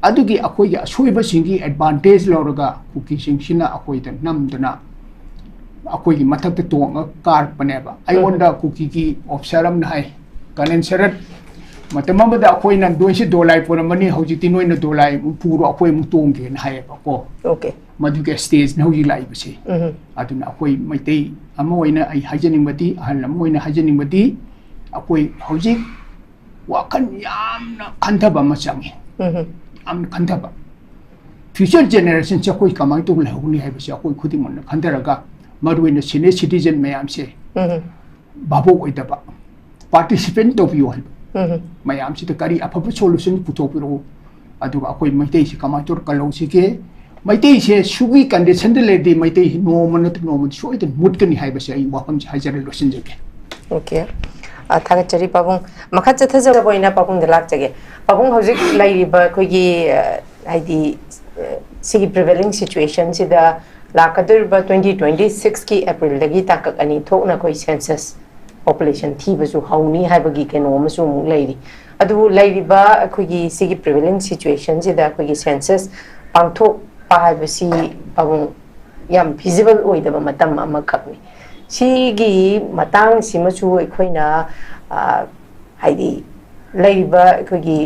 ꯑꯗꯨꯒꯤ ꯑꯩꯈꯣꯏꯒꯤ ꯑꯁꯣꯏꯕꯁꯤꯡꯒꯤ advantage ꯂꯧꯔꯒ ꯀꯨꯀꯤꯁꯤꯡꯁꯤꯅ ꯑꯩꯈꯣꯏꯗ ꯅꯝꯗꯅ ꯑꯩꯈꯣꯏꯒꯤ ꯃꯊꯛꯇ ꯇꯣꯡꯉꯒ ꯀꯥꯔꯛꯄꯅꯦꯕ꯫ ꯑꯩꯉꯣꯟꯗ ꯀꯨꯀꯤꯒꯤ officer ꯑꯃꯅ ꯍꯥꯏ, "ꯀꯥꯅꯟ ꯁꯔꯠ, ꯃꯇꯝ ꯑꯃꯗ ꯑꯩꯈꯣꯏꯅ ꯅꯣꯏꯁꯦ ꯗꯣꯂꯥꯏ ꯄꯨꯔꯝꯕꯅꯤ, ꯍꯧꯖꯤꯛꯇꯤ ꯅꯣꯏꯅ ꯗꯣꯂꯥꯏ ꯑꯃꯨꯛ ꯄꯨꯔꯣ, ꯑꯩꯈꯣꯏ ꯑꯃꯨꯛ ꯇꯣꯡꯒꯦꯅ" ꯍꯥꯏꯌꯦꯕꯀꯣ꯫ Okay꯫ ꯃꯗꯨꯒꯤ stageꯅ ꯍꯧꯖꯤꯛ ꯂꯥꯛꯏꯕꯁꯦ꯫ ꯑꯗꯨꯅ ꯑꯩꯈꯣꯏ ꯃꯩꯇꯩ ꯑꯃ ꯑꯣꯏꯅ ꯑꯩ ꯍꯥꯏꯖꯅꯤꯡꯕꯗꯤ, ꯑꯍꯜ ꯑꯃ ꯑꯣꯏꯅ ꯍꯥꯏꯖꯅꯤꯡꯕꯗꯤ, ꯑꯩꯈꯣꯏ ꯍꯧꯖꯤꯛ ꯋꯥꯈꯜ ꯌꯥꯝꯅ ꯈꯟꯊꯕ ꯑꯃ ꯆꯪꯉꯤ꯫ ꯌꯥꯝꯅ ꯈꯟꯊꯕ꯫ Future generationꯁꯦ ꯑꯩꯈꯣꯏ ꯀꯃꯥꯏꯅ ꯇꯧꯅ ꯂꯩꯍꯧꯅꯤ ꯍꯥꯏꯕꯁꯦ ꯑꯩꯈꯣꯏ ꯈꯨꯗꯤꯡꯃꯛꯅ ꯈꯟꯊꯔꯒ, ꯃꯔꯨꯑꯣꯏꯅ senior citizen ꯃꯌꯥꯝꯁꯦ ꯚꯥꯕꯣꯛ ꯑꯣꯏꯗꯕ, participant ꯇꯧꯕꯤꯌꯨ ꯍꯥꯏꯕ꯫ ꯃꯌꯥꯝꯁꯤꯗ ꯀꯔꯤ ꯑꯐꯕ solution ꯄꯨꯊꯣꯛꯄꯤꯔꯛꯎ, ꯑꯗꯨꯒ ꯑꯩꯈꯣꯏ ꯃꯩꯇꯩꯁꯤ ꯀꯃꯥꯏꯅ ꯇꯧꯔ ꯀꯜꯍꯧꯁꯤꯒꯦ? ꯃꯩꯇꯩꯁꯦ ꯁꯤꯒꯤ conditionꯗ ꯂꯩꯔꯗꯤ ꯃꯩꯇꯩꯁꯤ ꯅꯣꯡꯃ ꯅꯠꯇ꯭ꯔ ꯅꯣꯡꯃꯗꯤ ꯁꯣꯏꯗꯅ ꯃꯨꯠꯀꯅꯤ ꯍꯥꯏꯕꯁꯦ ꯑꯩ ꯋꯥꯐꯝꯁꯦ ꯍꯥꯏꯖꯔ ꯂꯣꯏꯁꯤꯟꯖꯒꯦ꯫ Okay꯫ ꯑ, ꯊꯥꯒꯠꯆꯔꯤ ꯄꯥꯕꯨꯡ꯫ ꯃꯈꯥ ꯆꯠꯊꯖꯕ ꯑꯣꯏꯅ ꯄꯥꯕꯨꯡꯗ ꯂꯥꯛꯆꯒꯦ꯫ ꯄꯥꯕꯨꯡ, ꯍꯧꯖꯤꯛ ꯂꯩꯔꯤꯕ ꯑꯩꯈꯣꯏꯒꯤ, ꯑ, ꯍꯥꯏꯗꯤ, ꯑ, ꯁꯤꯒꯤ prevailing situationꯁꯤꯗ ꯂꯥꯛꯀꯗꯧꯔꯤꯕ twenty twenty sixꯀꯤ Aprilꯗꯒꯤ ꯇꯥꯡꯀꯛ ꯑꯅꯤ ꯊꯣꯛꯅ ꯑꯩꯈꯣꯏ census ꯄꯣꯄꯨꯂꯦꯁꯟ ꯊꯤꯕꯁꯨ ꯍꯧꯅꯤ ꯍꯥꯏꯕꯒꯤ ꯀꯩꯅꯣ ꯑꯃꯁꯨ ꯑꯃꯨꯛ ꯂꯩꯔꯤ꯫ ꯑꯗꯨꯕꯨ ꯂꯩꯔꯤꯕ ꯑꯩꯈꯣꯏꯒꯤ ꯁꯤꯒꯤ ꯄ꯭ꯔꯤꯚꯦꯂꯦꯟ ꯁꯤꯆꯨꯋꯦꯁꯟꯁꯤꯗ ꯑꯩꯈꯣꯏꯒꯤ ꯁꯦꯟꯁꯁ ꯄꯥꯡꯊꯣꯛꯄ ꯍꯥꯏꯕꯁꯤ ꯑꯃꯨꯛ ꯌꯥꯝ ꯐꯤꯖꯤꯕꯜ ꯑꯣꯏꯗꯕ ꯃꯇꯝ ꯑꯃꯈꯛꯅꯤ꯫ ꯁꯤꯒꯤ ꯃꯇꯥꯡꯁꯤꯃꯁꯨ ꯑꯩꯈꯣꯏꯅ, ꯑ, ꯍꯥꯏꯗꯤ, ꯂꯩꯔꯤꯕ ꯑꯩꯈꯣꯏꯒꯤ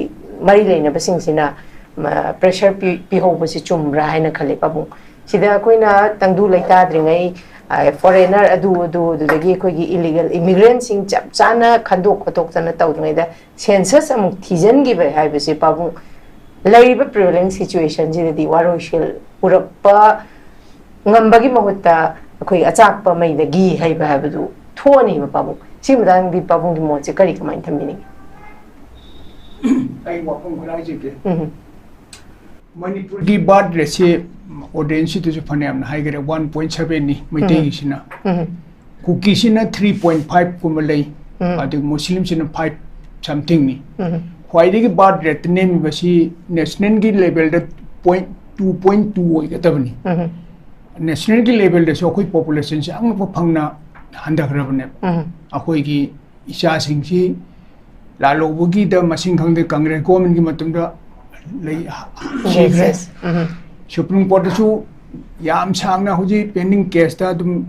ꯃꯔꯤ ꯂꯩꯅꯕꯁꯤꯡꯁꯤꯅ, ꯃ, ꯄ꯭ꯔꯦꯁꯔ ꯄꯤ-, ꯄꯤꯍꯧꯕꯁꯤ ꯆꯨꯝꯕ꯭ꯔꯥ ꯍꯥꯏꯅ ꯈꯜꯂꯤ, ꯄꯥꯕꯨꯡ꯫ ꯁꯤꯗ ꯑꯩꯈꯣꯏꯅ ꯇꯪꯗꯨ ꯂꯩꯇꯥꯗ꯭ꯔꯤꯉꯩ, ꯑ, ꯐꯣꯔꯦꯅꯔ ꯑꯗꯨ, ꯑꯗꯨ, ꯑꯗꯨꯗꯒꯤ ꯑꯩꯈꯣꯏꯒꯤ ꯏꯂꯤꯒꯦꯜ ꯏꯃꯤꯒ꯭ꯔꯦꯟꯁꯤꯡ ꯆꯞ ꯆꯥꯅ ꯈꯟꯗꯣꯛ ꯈꯣꯠꯇꯣꯛꯇꯅ ꯇꯧꯗ꯭ꯔꯤꯉꯩꯗ ꯁꯦꯟꯁꯁ ꯑꯃꯨꯛ ꯊꯤꯖꯤꯟꯈꯤꯕ ꯍꯥꯏꯕꯁꯤ, ꯄꯥꯕꯨꯡ, ꯂꯩꯔꯤꯕ ꯄ꯭ꯔꯤꯚꯦꯂꯦꯟ ꯁꯤꯆꯨꯋꯦꯁꯟꯁꯤꯗꯗꯤ ꯋꯥꯔꯣꯏꯁꯤꯜ ꯄꯨꯔꯛꯄ ꯉꯝꯕꯒꯤ ꯃꯍꯨꯠꯇ ꯑꯩꯈꯣꯏ ꯑꯆꯥꯛꯄ ꯃꯩꯗꯒꯤ ꯍꯩꯕ ꯍꯥꯏꯕꯗꯨ ꯊꯣꯛꯑꯅꯦꯕ, ꯄꯥꯕꯨꯡ꯫ ꯁꯤꯒꯤ ꯃꯇꯥꯡꯗꯤ ꯄꯥꯕꯨꯡꯒꯤ ꯃꯣꯠꯁꯦ ꯀꯔꯤ, ꯀꯃꯥꯏꯅ ꯊꯝꯕꯤꯅꯤꯡꯉꯤ? ꯑꯩ ꯋꯥꯐꯝ ꯈꯔ ꯍꯥꯏꯖꯒꯦ꯫ ꯎꯝ꯫ ꯃꯅꯤꯄꯨꯔꯒꯤ ꯕꯥꯔꯊ ꯔꯦꯠꯁꯦ ꯑꯣꯗꯤꯌꯦꯟꯁꯁꯤꯗꯁꯨ ꯐꯅꯌꯥꯝꯅ ꯍꯥꯏꯈꯔꯦ, ꯋꯥꯟ ꯄꯣꯏꯟ ꯁꯕꯦꯟꯅꯤ ꯃꯩꯇꯩꯒꯤꯁꯤꯅ꯫ ꯎꯝ꯫ ꯀꯨꯀꯤꯁꯤꯅ ꯊ꯭ꯔꯤ ꯄꯣꯏꯟ ꯐꯥꯏꯚ ꯀꯨꯝꯕ ꯂꯩ, ꯎꯝ꯫ ꯑꯗꯨꯒ ꯃꯨꯁꯂꯤꯝꯁꯤꯅ ꯐꯥꯏꯚ ꯁꯝꯊꯤꯡꯅꯤ꯫ ꯎꯝ꯫ ꯈ꯭ꯋꯥꯏꯗꯒꯤ ꯕꯥꯔꯊ ꯔꯦꯠꯇ ꯅꯦꯝꯃꯤꯕꯁꯤ ꯅꯦꯁꯅꯦꯜꯒꯤ ꯂꯦꯚꯦꯜꯗ ꯄꯣꯏꯟ ꯇꯨ ꯄꯣꯏꯟ ꯇꯨ ꯑꯣꯏꯒꯗꯕꯅꯤ꯫ ꯎꯝ꯫ ꯅꯦꯁꯅꯦꯜꯒꯤ ꯂꯦꯚꯦꯜꯗꯁꯨ ꯑꯩꯈꯣꯏ ꯄꯣꯄꯨꯂꯦꯁꯟꯁꯦ ꯑꯉꯛꯄ ꯐꯪꯅ ꯍꯟꯊꯈ꯭ꯔꯕꯅꯦꯕ꯫ ꯎꯝ꯫ ꯑꯩꯈꯣꯏꯒꯤ ꯏꯆꯥꯁꯤꯡꯁꯤ ꯂꯥꯜꯍꯧꯕꯒꯤꯗ ꯃꯁꯤꯡ ꯈꯪꯗꯦ, ꯀꯪꯒ꯭ꯔꯦꯁ ꯒꯣꯔꯃꯦꯟꯒꯤ ꯃꯇꯝꯗ ꯂꯩ, ꯁꯤꯈ꯭ꯔꯦ꯫ ꯌꯦꯁ꯫ ꯎꯝ꯫ ꯁꯨꯄ꯭ꯔꯤꯝ ꯀꯣꯔꯠꯇꯁꯨ ꯌꯥꯝ ꯁꯥꯡꯅ ꯍꯧꯖꯤꯛ ꯄꯦꯟꯗꯤꯡ ꯀꯦꯁꯇ ꯑꯗꯨꯝ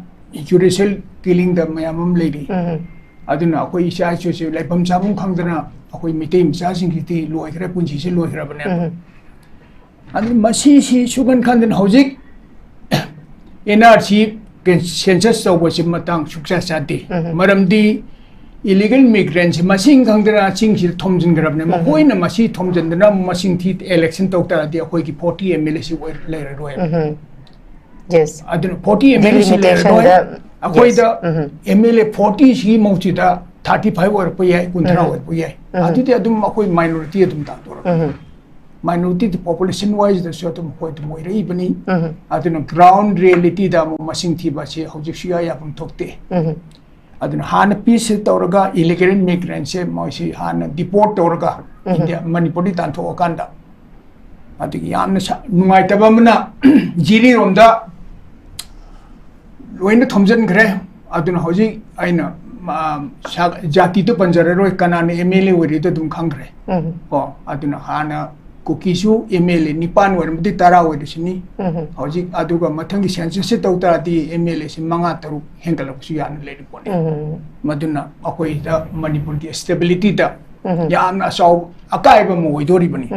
ꯖꯨꯗꯤꯁꯤꯌꯦꯜ ꯀꯤꯂꯤꯡꯗ ꯃꯌꯥꯝ ꯑꯃ ꯂꯩꯔꯤ꯫ ꯎꯝ꯫ ꯑꯗꯨꯅ ꯑꯩꯈꯣꯏ ꯏꯆꯥ ꯏꯁꯨꯁꯤ ꯂꯩꯐꯝ ꯆꯥꯐꯝ ꯈꯪꯗꯅ ꯑꯩꯈꯣꯏ ꯃꯩꯇꯩ ꯃꯆꯥꯁꯤꯡꯁꯤꯗꯤ ꯂꯣꯏꯈ꯭ꯔꯦ, ꯄꯨꯟꯁꯤꯁꯦ ꯂꯣꯏꯈ꯭ꯔꯕꯅꯦꯕ꯫ ꯎꯝ꯫ ꯑꯗꯨ ꯃꯁꯤꯁꯤ ꯁꯨꯀꯟ ꯈꯟꯗꯅ ꯍꯧꯖꯤꯛ ꯑꯦꯟ ꯑꯥꯔ ꯁꯤ ꯁꯦꯟꯁꯁ ꯇꯧꯕꯁꯤ ꯃꯇꯥꯡ ꯁꯨꯛꯆꯥ ꯆꯥꯗꯦ꯫ ꯎꯝ꯫ ꯃꯔꯝꯗꯤ ꯏꯂꯤꯒꯦꯜ ꯃꯤꯒ꯭ꯔꯦꯟꯁꯤ ꯃꯁꯤꯡ ꯈꯪꯗꯅ ꯆꯤꯡꯁꯤꯗ ꯊꯣꯝꯖꯤꯟꯈ꯭ꯔꯕꯅꯦ꯫ ꯎꯝ꯫ ꯃꯈꯣꯏꯅ ꯃꯁꯤ ꯊꯣꯝꯖꯤꯟꯗꯅ ꯃꯁꯤꯡ ꯊꯤ ꯑꯦꯂꯦꯛꯁꯟ ꯇꯧ ꯇꯥꯔꯗꯤ ꯑꯩꯈꯣꯏꯒꯤ ꯐꯣꯔꯇꯤ ꯑꯦꯝ ꯑꯦꯜ ꯑꯦꯁꯤ ꯑꯣꯏ-, ꯂꯩꯔꯔꯣꯏ꯫ ꯎꯝ꯫ ꯌꯦꯁ꯫ ꯑꯗꯨꯅ ꯐꯣꯔꯇꯤ ꯑꯦꯝ ꯑꯦꯜ ꯑꯦꯁꯤ ꯂꯩꯔꯔꯣꯏ꯫ ꯗꯤꯂꯤꯃꯤꯇꯦꯁꯟꯗ, ꯑꯩꯈꯣꯏꯗ ꯌꯦꯁ꯫ ꯎꯝ꯫ ꯑꯦꯝ ꯑꯦꯜ ꯑꯦ ꯐꯣꯔꯇꯤꯁꯤꯒꯤ ꯃꯍꯨꯠꯁꯤꯗ ꯊꯥꯔꯇꯤ ꯐꯥꯏꯚ ꯑꯣꯏꯔꯛꯄ ꯌꯥꯏ, ꯀꯨꯟꯊ꯭ꯔꯥ ꯎꯝ꯫ ꯑꯣꯏꯔꯛꯄ ꯌꯥꯏ꯫ ꯎꯝ꯫ ꯑꯗꯨꯗꯤ ꯑꯗꯨꯝ ꯑꯩꯈꯣꯏ ꯃꯥꯏꯅꯣꯔꯤꯇꯤ ꯑꯗꯨꯝ ꯇꯥꯗꯣꯔꯛꯀꯅꯤ꯫ ꯎꯝ꯫ ꯃꯥꯏꯅꯣꯔꯤꯇꯤꯗꯤ ꯄꯣꯄꯨꯂꯦꯁꯟ ꯋꯥꯏꯁꯇꯁꯨ ꯑꯗꯨꯝ ꯑꯩꯈꯣꯏ ꯑꯗꯨꯝ ꯑꯣꯏꯔꯛꯏꯕꯅꯤ꯫ ꯎꯝ꯫ ꯑꯗꯨꯅ ꯒ꯭ꯔꯥꯎꯟ ꯔꯤꯌꯦꯂꯤꯇꯤꯗ ꯑꯃꯨꯛ ꯃꯁꯤꯡ ꯊꯤꯕ ꯑꯁꯤ ꯍꯧꯖꯤꯛ ꯁꯨꯌꯥ ꯌꯥꯐꯝ ꯊꯣꯛꯇꯦ꯫ ꯎꯝ꯫ ꯑꯗꯨꯅ ꯍꯥꯟꯅ ꯄꯤꯁ ꯇꯧꯔꯒ ꯏꯂꯤꯒꯦꯜ ꯃꯤꯒ꯭ꯔꯦꯟꯁꯦ ꯃꯣꯏꯁꯤ ꯍꯥꯟꯅ ꯗꯤꯄꯣꯔꯠ ꯇꯧꯔꯒ ꯎꯝ꯫ ꯏꯟꯗꯤꯌꯥ, ꯃꯅꯤꯄꯨꯔꯗꯤ ꯇꯥꯟꯊꯣꯛꯑꯀꯥꯟꯗ꯫ ꯑꯗꯒꯤ ꯌꯥꯝꯅ ꯁ-, ꯅꯨꯡꯉꯥꯏꯇꯕ ꯑꯃꯅ ꯖꯤꯔꯤꯔꯣꯝꯗ ꯂꯣꯏꯅ ꯊꯣꯝꯖꯤꯟꯈ꯭ꯔꯦ꯫ ꯑꯗꯨꯅ ꯍꯧꯖꯤꯛ ꯑꯩꯅ ꯖꯥꯇꯤꯗꯨ ꯄꯟꯖꯔꯔꯣꯏ, ꯀꯅꯥꯅ ꯑꯦꯝ ꯑꯦꯜ ꯑꯦ ꯑꯣꯏꯔꯤꯗꯣ ꯑꯗꯨꯝ ꯈꯪꯈ꯭ꯔꯦ꯫ ꯀꯣ ꯑꯗꯨꯅ ꯍꯥꯟꯅ ꯀꯨꯀꯤꯁꯨ ꯑꯦꯝ ꯑꯦꯜ ꯑꯦ ꯅꯤꯄꯥꯟ ꯑꯣꯏꯔꯝꯕꯗꯤ ꯇꯔꯥ ꯑꯣꯏꯔꯤꯁꯤꯅꯤ꯫ ꯍꯧꯖꯤꯛ ꯑꯗꯨꯒ ꯃꯊꯪꯒꯤ ꯁꯦꯟꯁꯁꯁꯤ ꯇꯧ ꯇꯥꯔꯗꯤ ꯑꯦꯝ ꯑꯦꯜ ꯑꯦꯁꯤ ꯃꯉꯥ ꯇꯔꯨꯛ ꯍꯦꯟꯒꯠꯂꯛꯄꯁꯨ ꯌꯥꯝꯅ ꯂꯩꯔꯤ ꯄꯣꯠꯅꯤ꯫ ꯃꯗꯨꯅ ꯑꯩꯈꯣꯏꯗ ꯃꯅꯤꯄꯨꯔꯒꯤ ꯁ꯭ꯇꯦꯕꯤꯂꯤꯇꯤꯗ ꯌꯥꯝꯅ ꯑꯆꯧꯕ ꯑꯀꯥꯏꯕ ꯑꯃ ꯑꯣꯏꯗꯣꯔꯤꯕꯅꯤ꯫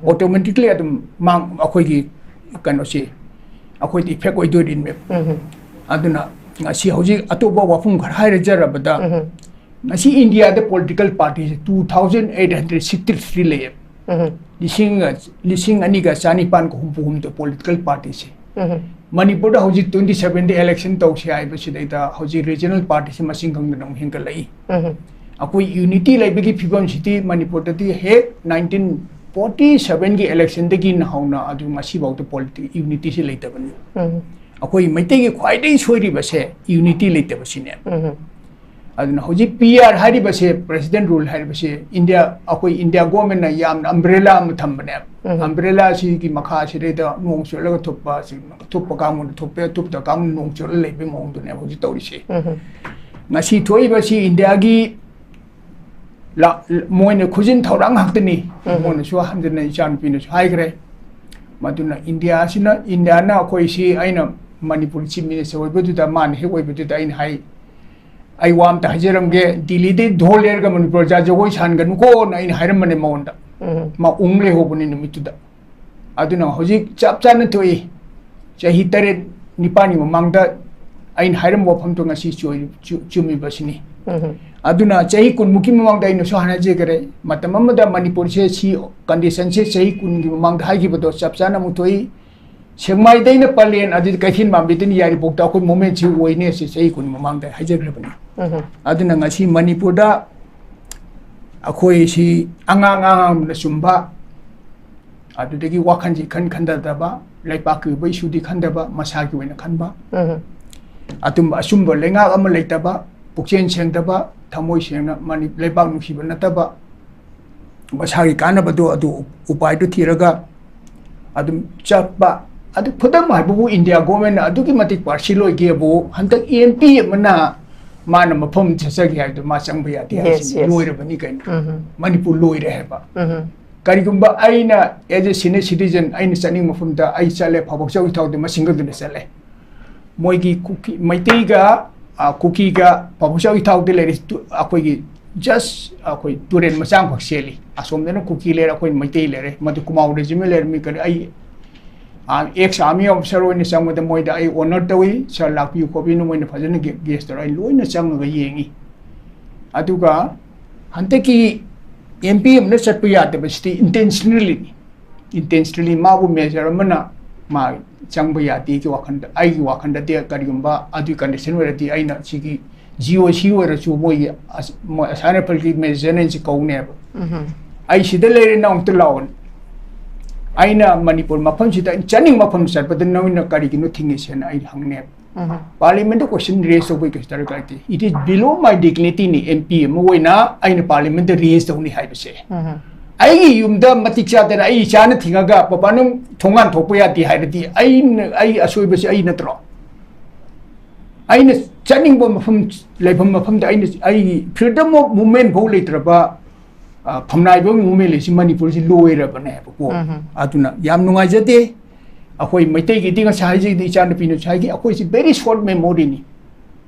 ꯑꯣꯇꯣꯃꯦꯇꯤꯛꯂꯤ ꯑꯗꯨꯝ ꯃꯥꯡ ꯑꯩꯈꯣꯏꯒꯤ ꯀꯩꯅꯣꯁꯤ ꯑꯩꯈꯣꯏꯗ ꯏꯐꯦꯛ ꯑꯣꯏꯗꯣꯔꯤꯅꯦꯕ꯫ ꯑꯗꯨꯅ ꯉꯁꯤ ꯍꯧꯖꯤꯛ ꯑꯇꯣꯞꯄ ꯋꯥꯐꯝ ꯈꯔ ꯍꯥꯏꯔꯖꯔꯕꯗ, ꯉꯁꯤ ꯏꯟꯗꯤꯌꯥꯗ political ꯄꯥꯔꯇꯤꯁꯦ two thousand eight hundred sixty three ꯂꯩꯌꯦꯕ꯫ ꯂꯤꯁꯤꯡ ꯂꯤꯁꯤꯡ ꯑꯅꯤꯒ ꯆꯅꯤꯄꯥꯟꯒ ꯍꯨꯝꯐꯨ ꯍꯨꯝꯗꯣꯏ ꯄꯣꯂꯤꯇꯤꯀꯦꯜ ꯄꯥꯔꯇꯤꯁꯦ꯫ ꯃꯅꯤꯄꯨꯔꯗ ꯍꯧꯖꯤꯛ twenty sevenꯗ ꯏꯂꯦꯛꯁꯟ ꯇꯧꯁꯤ ꯍꯥꯏꯕꯁꯤꯗꯩꯗ ꯍꯧꯖꯤꯛ ꯔꯤꯖꯅꯦꯜ ꯄꯥꯔꯇꯤꯁꯤ ꯃꯁꯤꯡ ꯈꯪꯗꯅ ꯑꯃꯨꯛ ꯍꯦꯟꯒꯠꯂꯛꯏ꯫ ꯑꯩꯈꯣꯏ ꯌꯨꯅꯤꯇꯤ ꯂꯩꯕꯒꯤ ꯐꯤꯕꯝꯁꯤꯗꯤ ꯃꯅꯤꯄꯨꯔꯗꯗꯤ ꯍꯦꯛ nineteen forty sevenꯒꯤ ꯏꯂꯦꯛꯁꯟꯗꯒꯤꯅ ꯍꯧꯅ ꯑꯗꯨ ꯉꯁꯤꯐꯥꯎꯗ ꯄꯣꯂꯤꯇꯤ ꯌꯨꯅꯤꯇꯤꯁꯤ ꯂꯩꯇꯕꯅꯤ꯫ ꯑꯩꯈꯣꯏ ꯃꯩꯇꯩꯒꯤ ꯈ꯭ꯋꯥꯏꯗꯒꯤ ꯁꯣꯏꯔꯤꯕꯁꯦ ꯌꯨꯅꯤꯇꯤ ꯂꯩꯇꯕꯁꯤꯅꯦ꯫ ꯑꯗꯨꯅ ꯍꯧꯖꯤꯛ ꯄꯤ ꯑꯥꯔ ꯍꯥꯏꯔꯤꯕꯁꯦ, ꯄ꯭ꯔꯦꯁꯤꯗꯦꯟ ꯔꯨꯜ ꯍꯥꯏꯔꯤꯕꯁꯦ, ꯏꯟꯗꯤꯌꯥ, ꯑꯩꯈꯣꯏ ꯏꯟꯗꯤꯌꯥ ꯒꯣꯔꯃꯦꯟꯅ ꯌꯥꯝꯅ ꯑꯝꯕ꯭ꯔꯦꯂꯥ ꯑꯃ ꯊꯝꯕꯅꯦꯕ꯫ ꯑꯝꯕ꯭ꯔꯦꯂꯥꯁꯤꯒꯤ ꯃꯈꯥꯁꯤꯗꯩꯗ ꯅꯣꯡ ꯆꯨꯔꯛꯂꯒ ꯊꯣꯛꯄ, ꯊꯣꯛꯄ ꯀꯥꯡꯕꯨꯅ ꯊꯣꯛꯄ ꯌꯥꯏ, ꯊꯣꯛꯇꯕ ꯀꯥꯡꯕꯨꯅ ꯅꯣꯡ ꯆꯨꯔꯒ ꯂꯩꯕꯒꯤ ꯃꯑꯣꯡꯗꯨꯅꯦꯕ ꯍꯧꯖꯤꯛ ꯇꯧꯔꯤꯁꯦ꯫ ꯉꯁꯤ ꯊꯣꯛꯏꯕꯁꯤ ꯏꯟꯗꯤꯌꯥꯒꯤ ꯂꯥ-, ꯃꯣꯏꯅ ꯈꯨꯖꯤꯟ ꯊꯧꯔꯥꯡ ꯉꯥꯛꯇꯅꯤ꯫ ꯃꯣꯏꯅꯁꯨ ꯍꯟꯖꯤꯟꯅ ꯏꯆꯥꯅꯨꯄꯤꯅꯁꯨ ꯍꯥꯏꯈ꯭ꯔꯦ꯫ ꯃꯗꯨꯅ ꯏꯟꯗꯤꯌꯥꯁꯤꯅ, ꯏꯟꯗꯤꯌꯥꯅ ꯑꯩꯈꯣꯏꯁꯤ, ꯑꯩꯅ ꯃꯅꯤꯄꯨꯔ ꯆꯤꯐ ꯃꯤꯅꯤꯁꯇꯔ ꯑꯣꯏꯕꯗꯨꯗ, ꯃꯥꯅ ꯍꯦꯛ ꯑꯣꯏꯕꯗꯨꯗ ꯑꯩꯅ ꯍꯥꯏ, "ꯑꯩ ꯋꯥ ꯑꯝꯇ ꯍꯥꯏꯖꯔꯝꯒꯦ, ꯗꯤꯜꯂꯤꯗꯩ ꯙꯣꯜ ꯂꯩꯔꯒ ꯃꯅꯤꯄꯨꯔ ꯖꯥ ꯖꯒꯣꯏ ꯁꯥꯍꯟꯒꯅꯨꯀꯣꯅ" ꯑꯩꯅ ꯍꯥꯏꯔꯝꯕꯅꯦ ꯃꯉꯣꯟꯗ꯫ ꯃꯥ ꯎꯪ ꯂꯩꯍꯧꯕꯅꯤ ꯅꯨꯃꯤꯠꯇꯨꯗ꯫ ꯑꯗꯨꯅ ꯍꯧꯖꯤꯛ ꯆꯞ ꯆꯥꯅ ꯊꯣꯛꯏ꯫ ꯆꯍꯤ ꯇꯔꯦꯠ ꯅꯤꯄꯥꯜꯒꯤ ꯃꯃꯥꯡꯗ ꯑꯩꯅ ꯍꯥꯏꯔꯝꯕ ꯋꯥꯐꯝꯗꯣ ꯉꯁꯤ ꯆꯣꯏ-, ꯆꯨ-, ꯆꯨꯝꯃꯤꯕꯁꯤꯅꯤ꯫ ꯑꯗꯨꯅ ꯆꯍꯤ ꯀꯨꯟꯃꯨꯛꯀꯤ ꯃꯃꯥꯡꯗ ꯑꯩꯅꯁꯨ ꯍꯥꯟꯅ ꯍꯥꯏꯖꯈ꯭ꯔꯦ, ꯃꯇꯝ ꯑꯃꯗ ꯃꯅꯤꯄꯨꯔꯁꯦ ꯁꯤ ꯀꯟꯗꯤꯁꯟꯁꯦ ꯆꯍꯤ ꯀꯨꯟꯒꯤ ꯃꯃꯥꯡꯗ ꯍꯥꯏꯈꯤꯕꯗꯣ ꯆꯞ ꯆꯥꯅ ꯑꯃꯨꯛ ꯊꯣꯛꯏ꯫ ꯁꯦꯛꯃꯥꯏꯗꯩꯅ ꯄꯂꯦꯟ, ꯑꯗꯨꯗꯤ ꯀꯩꯊꯦꯜ ꯃꯥꯟꯕꯤꯗꯩꯅ ꯌꯥꯏꯔꯤꯄꯣꯛꯇ ꯑꯩꯈꯣꯏ ꯃꯣꯃꯦꯟꯁꯤ ꯑꯣꯏꯅꯦ ꯁꯤ ꯆꯍꯤ ꯀꯨꯟ ꯃꯃꯥꯡꯗ ꯍꯥꯏꯖꯈ꯭ꯔꯕꯅꯤ꯫ ꯑꯗꯨꯅ ꯉꯁꯤ ꯃꯅꯤꯄꯨꯔꯗ ꯑꯩꯈꯣꯏꯁꯤ ꯑꯉꯥꯡ ꯑꯉꯥꯡꯅ ꯆꯨꯝꯕ, ꯑꯗꯨꯗꯒꯤ ꯋꯥꯈꯜꯁꯤ ꯏꯈꯟ ꯈꯟꯊꯗꯕ, ꯂꯩꯄꯥꯛꯀꯤ ꯑꯣꯏꯕ ꯏꯁꯨꯗꯤ ꯈꯟꯗꯕ, ꯃꯁꯥꯒꯤ ꯑꯣꯏꯅ ꯈꯟꯕ, ꯑꯗꯨꯝꯕ ꯑꯆꯨꯝꯕ ꯂꯩꯉꯥꯛ ꯑꯃ ꯂꯩꯇꯕ, ꯄꯨꯛꯆꯦꯜ ꯁꯦꯡꯗꯕ, ꯊꯃꯣꯏ ꯁꯦꯡꯅ ꯃꯅꯤ-, ꯂꯩꯕꯥꯛ ꯅꯨꯡꯁꯤꯕ ꯅꯠꯇꯕ, ꯃꯁꯥꯒꯤ ꯀꯥꯟꯅꯕꯗꯣ ꯑꯗꯨ ꯎꯄꯥꯏꯗꯨ ꯊꯤꯔꯒ ꯑꯗꯨꯝ ꯆꯠꯄ꯫ ꯑꯗꯨ ꯈꯨꯗꯝ ꯍꯥꯏꯕꯕꯨ ꯏꯟꯗꯤꯌꯥ ꯒꯣꯔꯃꯦꯟꯅ ꯑꯗꯨꯛꯀꯤ ꯃꯇꯤꯛ ꯄꯥꯔꯁꯤꯌꯦꯜ ꯑꯣꯏꯒꯦꯕꯨ, ꯍꯟꯗꯛ ꯑꯦꯝ ꯄꯤ ꯑꯃꯅ ꯃꯥꯅ ꯃꯐꯝ ꯆꯠꯆꯒꯦ ꯍꯥꯏꯕꯗꯣ ꯃꯥ ꯆꯪꯕ ꯌꯥꯗꯦ Yes, ꯍꯥꯏꯕꯁꯤꯅꯤ꯫ yes. ꯂꯣꯏꯔꯕꯅꯤ ꯀꯩꯅꯣ꯫ ꯎꯝ ꯃꯅꯤꯄꯨꯔ ꯂꯣꯏꯔꯦ ꯍꯥꯏꯕ꯫ ꯎꯝ ꯀꯔꯤꯒꯨꯝꯕ ꯑꯩꯅ as a senior citizen ꯑꯩꯅ ꯆꯠꯅꯤꯡꯕ ꯃꯐꯝꯗ ꯑꯩ ꯆꯠꯂꯦ, ꯐꯥꯎꯕꯣꯛꯆꯥꯎ ꯏꯊꯥꯎꯗ ꯃꯁꯤꯡꯒꯗꯨꯅ ꯆꯠꯂꯦ꯫ ꯃꯣꯏꯒꯤ ꯀꯨꯀꯤ, ꯃꯩꯇꯩꯒ, ꯑ, ꯀꯨꯀꯤꯒ ꯐꯥꯎꯕꯣꯛꯆꯥꯎ ꯏꯊꯥꯎꯗ ꯂꯩꯔꯤ ꯇꯨ-, ꯑꯩꯈꯣꯏꯒꯤ just ꯑꯩꯈꯣꯏ ꯇꯨꯔꯦꯟ ꯃꯆꯥ ꯑꯃꯈꯛ ꯆꯦꯜꯂꯤ꯫ ꯑꯁꯣꯝꯗꯅ ꯀꯨꯀꯤ ꯂꯩꯔꯦ, ꯑꯩꯈꯣꯏ ꯃꯩꯇꯩ ꯂꯩꯔꯦ, ꯃꯗꯨ ꯀꯨꯃꯥꯎ regiment ꯂꯩꯔꯝꯃꯤ꯫ ꯀꯔꯤ ꯑꯩ ꯑꯦꯛꯁ ꯑꯥꯔꯃꯤ ꯑꯣꯐꯤꯁꯔ ꯑꯣꯏꯅ ꯆꯪꯕꯗ ꯃꯣꯏꯗ ꯑꯩ honor ꯇꯧꯏ, "ꯁꯥꯔ ꯂꯥꯛꯄꯤꯌꯨ ꯈꯣꯠꯄꯤꯌꯨꯅ" ꯃꯣꯏꯅ ꯐꯖꯅ ꯒꯦꯁ ꯇꯧꯔ ꯑꯩ ꯂꯣꯏꯅ ꯆꯪꯉꯒ ꯌꯦꯡꯉꯤ꯫ ꯑꯗꯨꯒ ꯍꯟꯗꯛꯀꯤ ꯑꯦꯝ ꯄꯤ ꯑꯃꯅ ꯆꯠꯄ ꯌꯥꯗꯕꯁꯤꯗꯤ intentionally ꯅꯤ꯫ Intentionally ꯃꯥꯕꯨ ꯃꯦꯖꯔ ꯑꯃꯅ ꯃꯥ ꯆꯪꯕ ꯌꯥꯗꯦꯒꯤ ꯋꯥꯈꯜꯗ, ꯑꯩꯒꯤ ꯋꯥꯈꯜꯗꯗꯤ ꯀꯔꯤꯒꯨꯝꯕ ꯑꯗꯨꯒꯤ ꯀꯟꯗꯤꯁꯟ ꯑꯣꯏꯔꯗꯤ ꯑꯩꯅ ꯁꯤꯒꯤ ꯖꯤ ꯑꯣ ꯁꯤ ꯑꯣꯏꯔꯁꯨ ꯃꯣꯏꯒꯤ ꯑꯁ-, ꯃꯣꯏ ꯑꯁꯥꯏ ꯔꯥꯏꯐꯜꯒꯤ ꯃꯦꯖꯔꯅꯦꯟꯁꯤ ꯀꯧꯅꯦꯕ꯫ ꯎꯝ "ꯑꯩ ꯁꯤꯗ ꯂꯩꯔꯦ, ꯅꯪ ꯑꯃꯨꯛꯇ ꯂꯥꯛꯑꯣꯅꯦ꯫ ꯑꯩꯅ ꯃꯅꯤꯄꯨꯔ ꯃꯐꯝꯁꯤꯗ ꯑꯩꯅ ꯆꯠꯅꯤꯡꯕ ꯃꯐꯝ ꯆꯠꯄꯗ ꯅꯣꯏꯅ ꯀꯔꯤꯒꯤꯅꯣ ꯊꯤꯡꯉꯤꯁꯦꯅ?" ꯑꯩ ꯍꯪꯅꯦꯕ꯫ ꯎꯝ ꯄꯥꯔꯂꯤꯌꯥꯃꯦꯟꯠꯇ question raise ꯇꯧꯕꯒꯤ ꯀꯩꯁꯨ ꯗꯔꯀꯥꯔ ꯂꯩꯇꯦ꯫ It is below my dignity ꯅꯤ ꯑꯦꯝ ꯄꯤ ꯑꯃ ꯑꯣꯏꯅ ꯑꯩꯅ ꯄꯥꯔꯂꯤꯌꯥꯃꯦꯟꯠꯇ raise ꯇꯧꯅꯤ ꯍꯥꯏꯕꯁꯦ꯫ ꯎꯝ ꯑꯩꯒꯤ ꯌꯨꯝꯗ ꯃꯇꯤꯛ ꯆꯥꯗꯅ ꯑꯩ ꯏꯆꯥꯅ ꯊꯤꯡꯉꯒ "ꯄꯄꯥ ꯅꯪ ꯊꯣꯡꯒꯥꯟ ꯊꯣꯛꯄ ꯌꯥꯗꯦ" ꯍꯥꯏꯔꯗꯤ ꯑꯩꯅ, ꯑꯩ ꯑꯁꯣꯏꯕꯁꯤ ꯑꯩ ꯅꯠꯇ꯭ꯔꯣ? ꯑꯩꯅ ꯆꯠꯅꯤꯡꯕ ꯃꯐꯝ, ꯂꯩꯐꯝ ꯃꯐꯝꯗ ꯑꯩꯅ, ꯑꯩꯒꯤ freedom of movement ꯐꯥꯎ ꯂꯩꯇ꯭ꯔꯕ, ꯑ, ꯐꯝꯅꯥꯏꯕ movement ꯂꯩꯁꯤ ꯃꯅꯤꯄꯨꯔꯁꯤ ꯂꯣꯏꯔꯕꯅꯦꯕꯀꯣ꯫ ꯎꯝ ꯑꯗꯨꯅ ꯌꯥꯝ ꯅꯨꯡꯉꯥꯏꯖꯗꯦ꯫ ꯑꯩꯈꯣꯏ ꯃꯩꯇꯩꯒꯤꯗꯤ ꯉꯁꯥꯏ ꯍꯥꯏꯖꯩꯗꯤ ꯏꯆꯥꯅꯨꯄꯤꯅꯁꯨ ꯍꯥꯏꯈꯤ, ꯑꯩꯈꯣꯏꯁꯤ very short memory ꯅꯤ꯫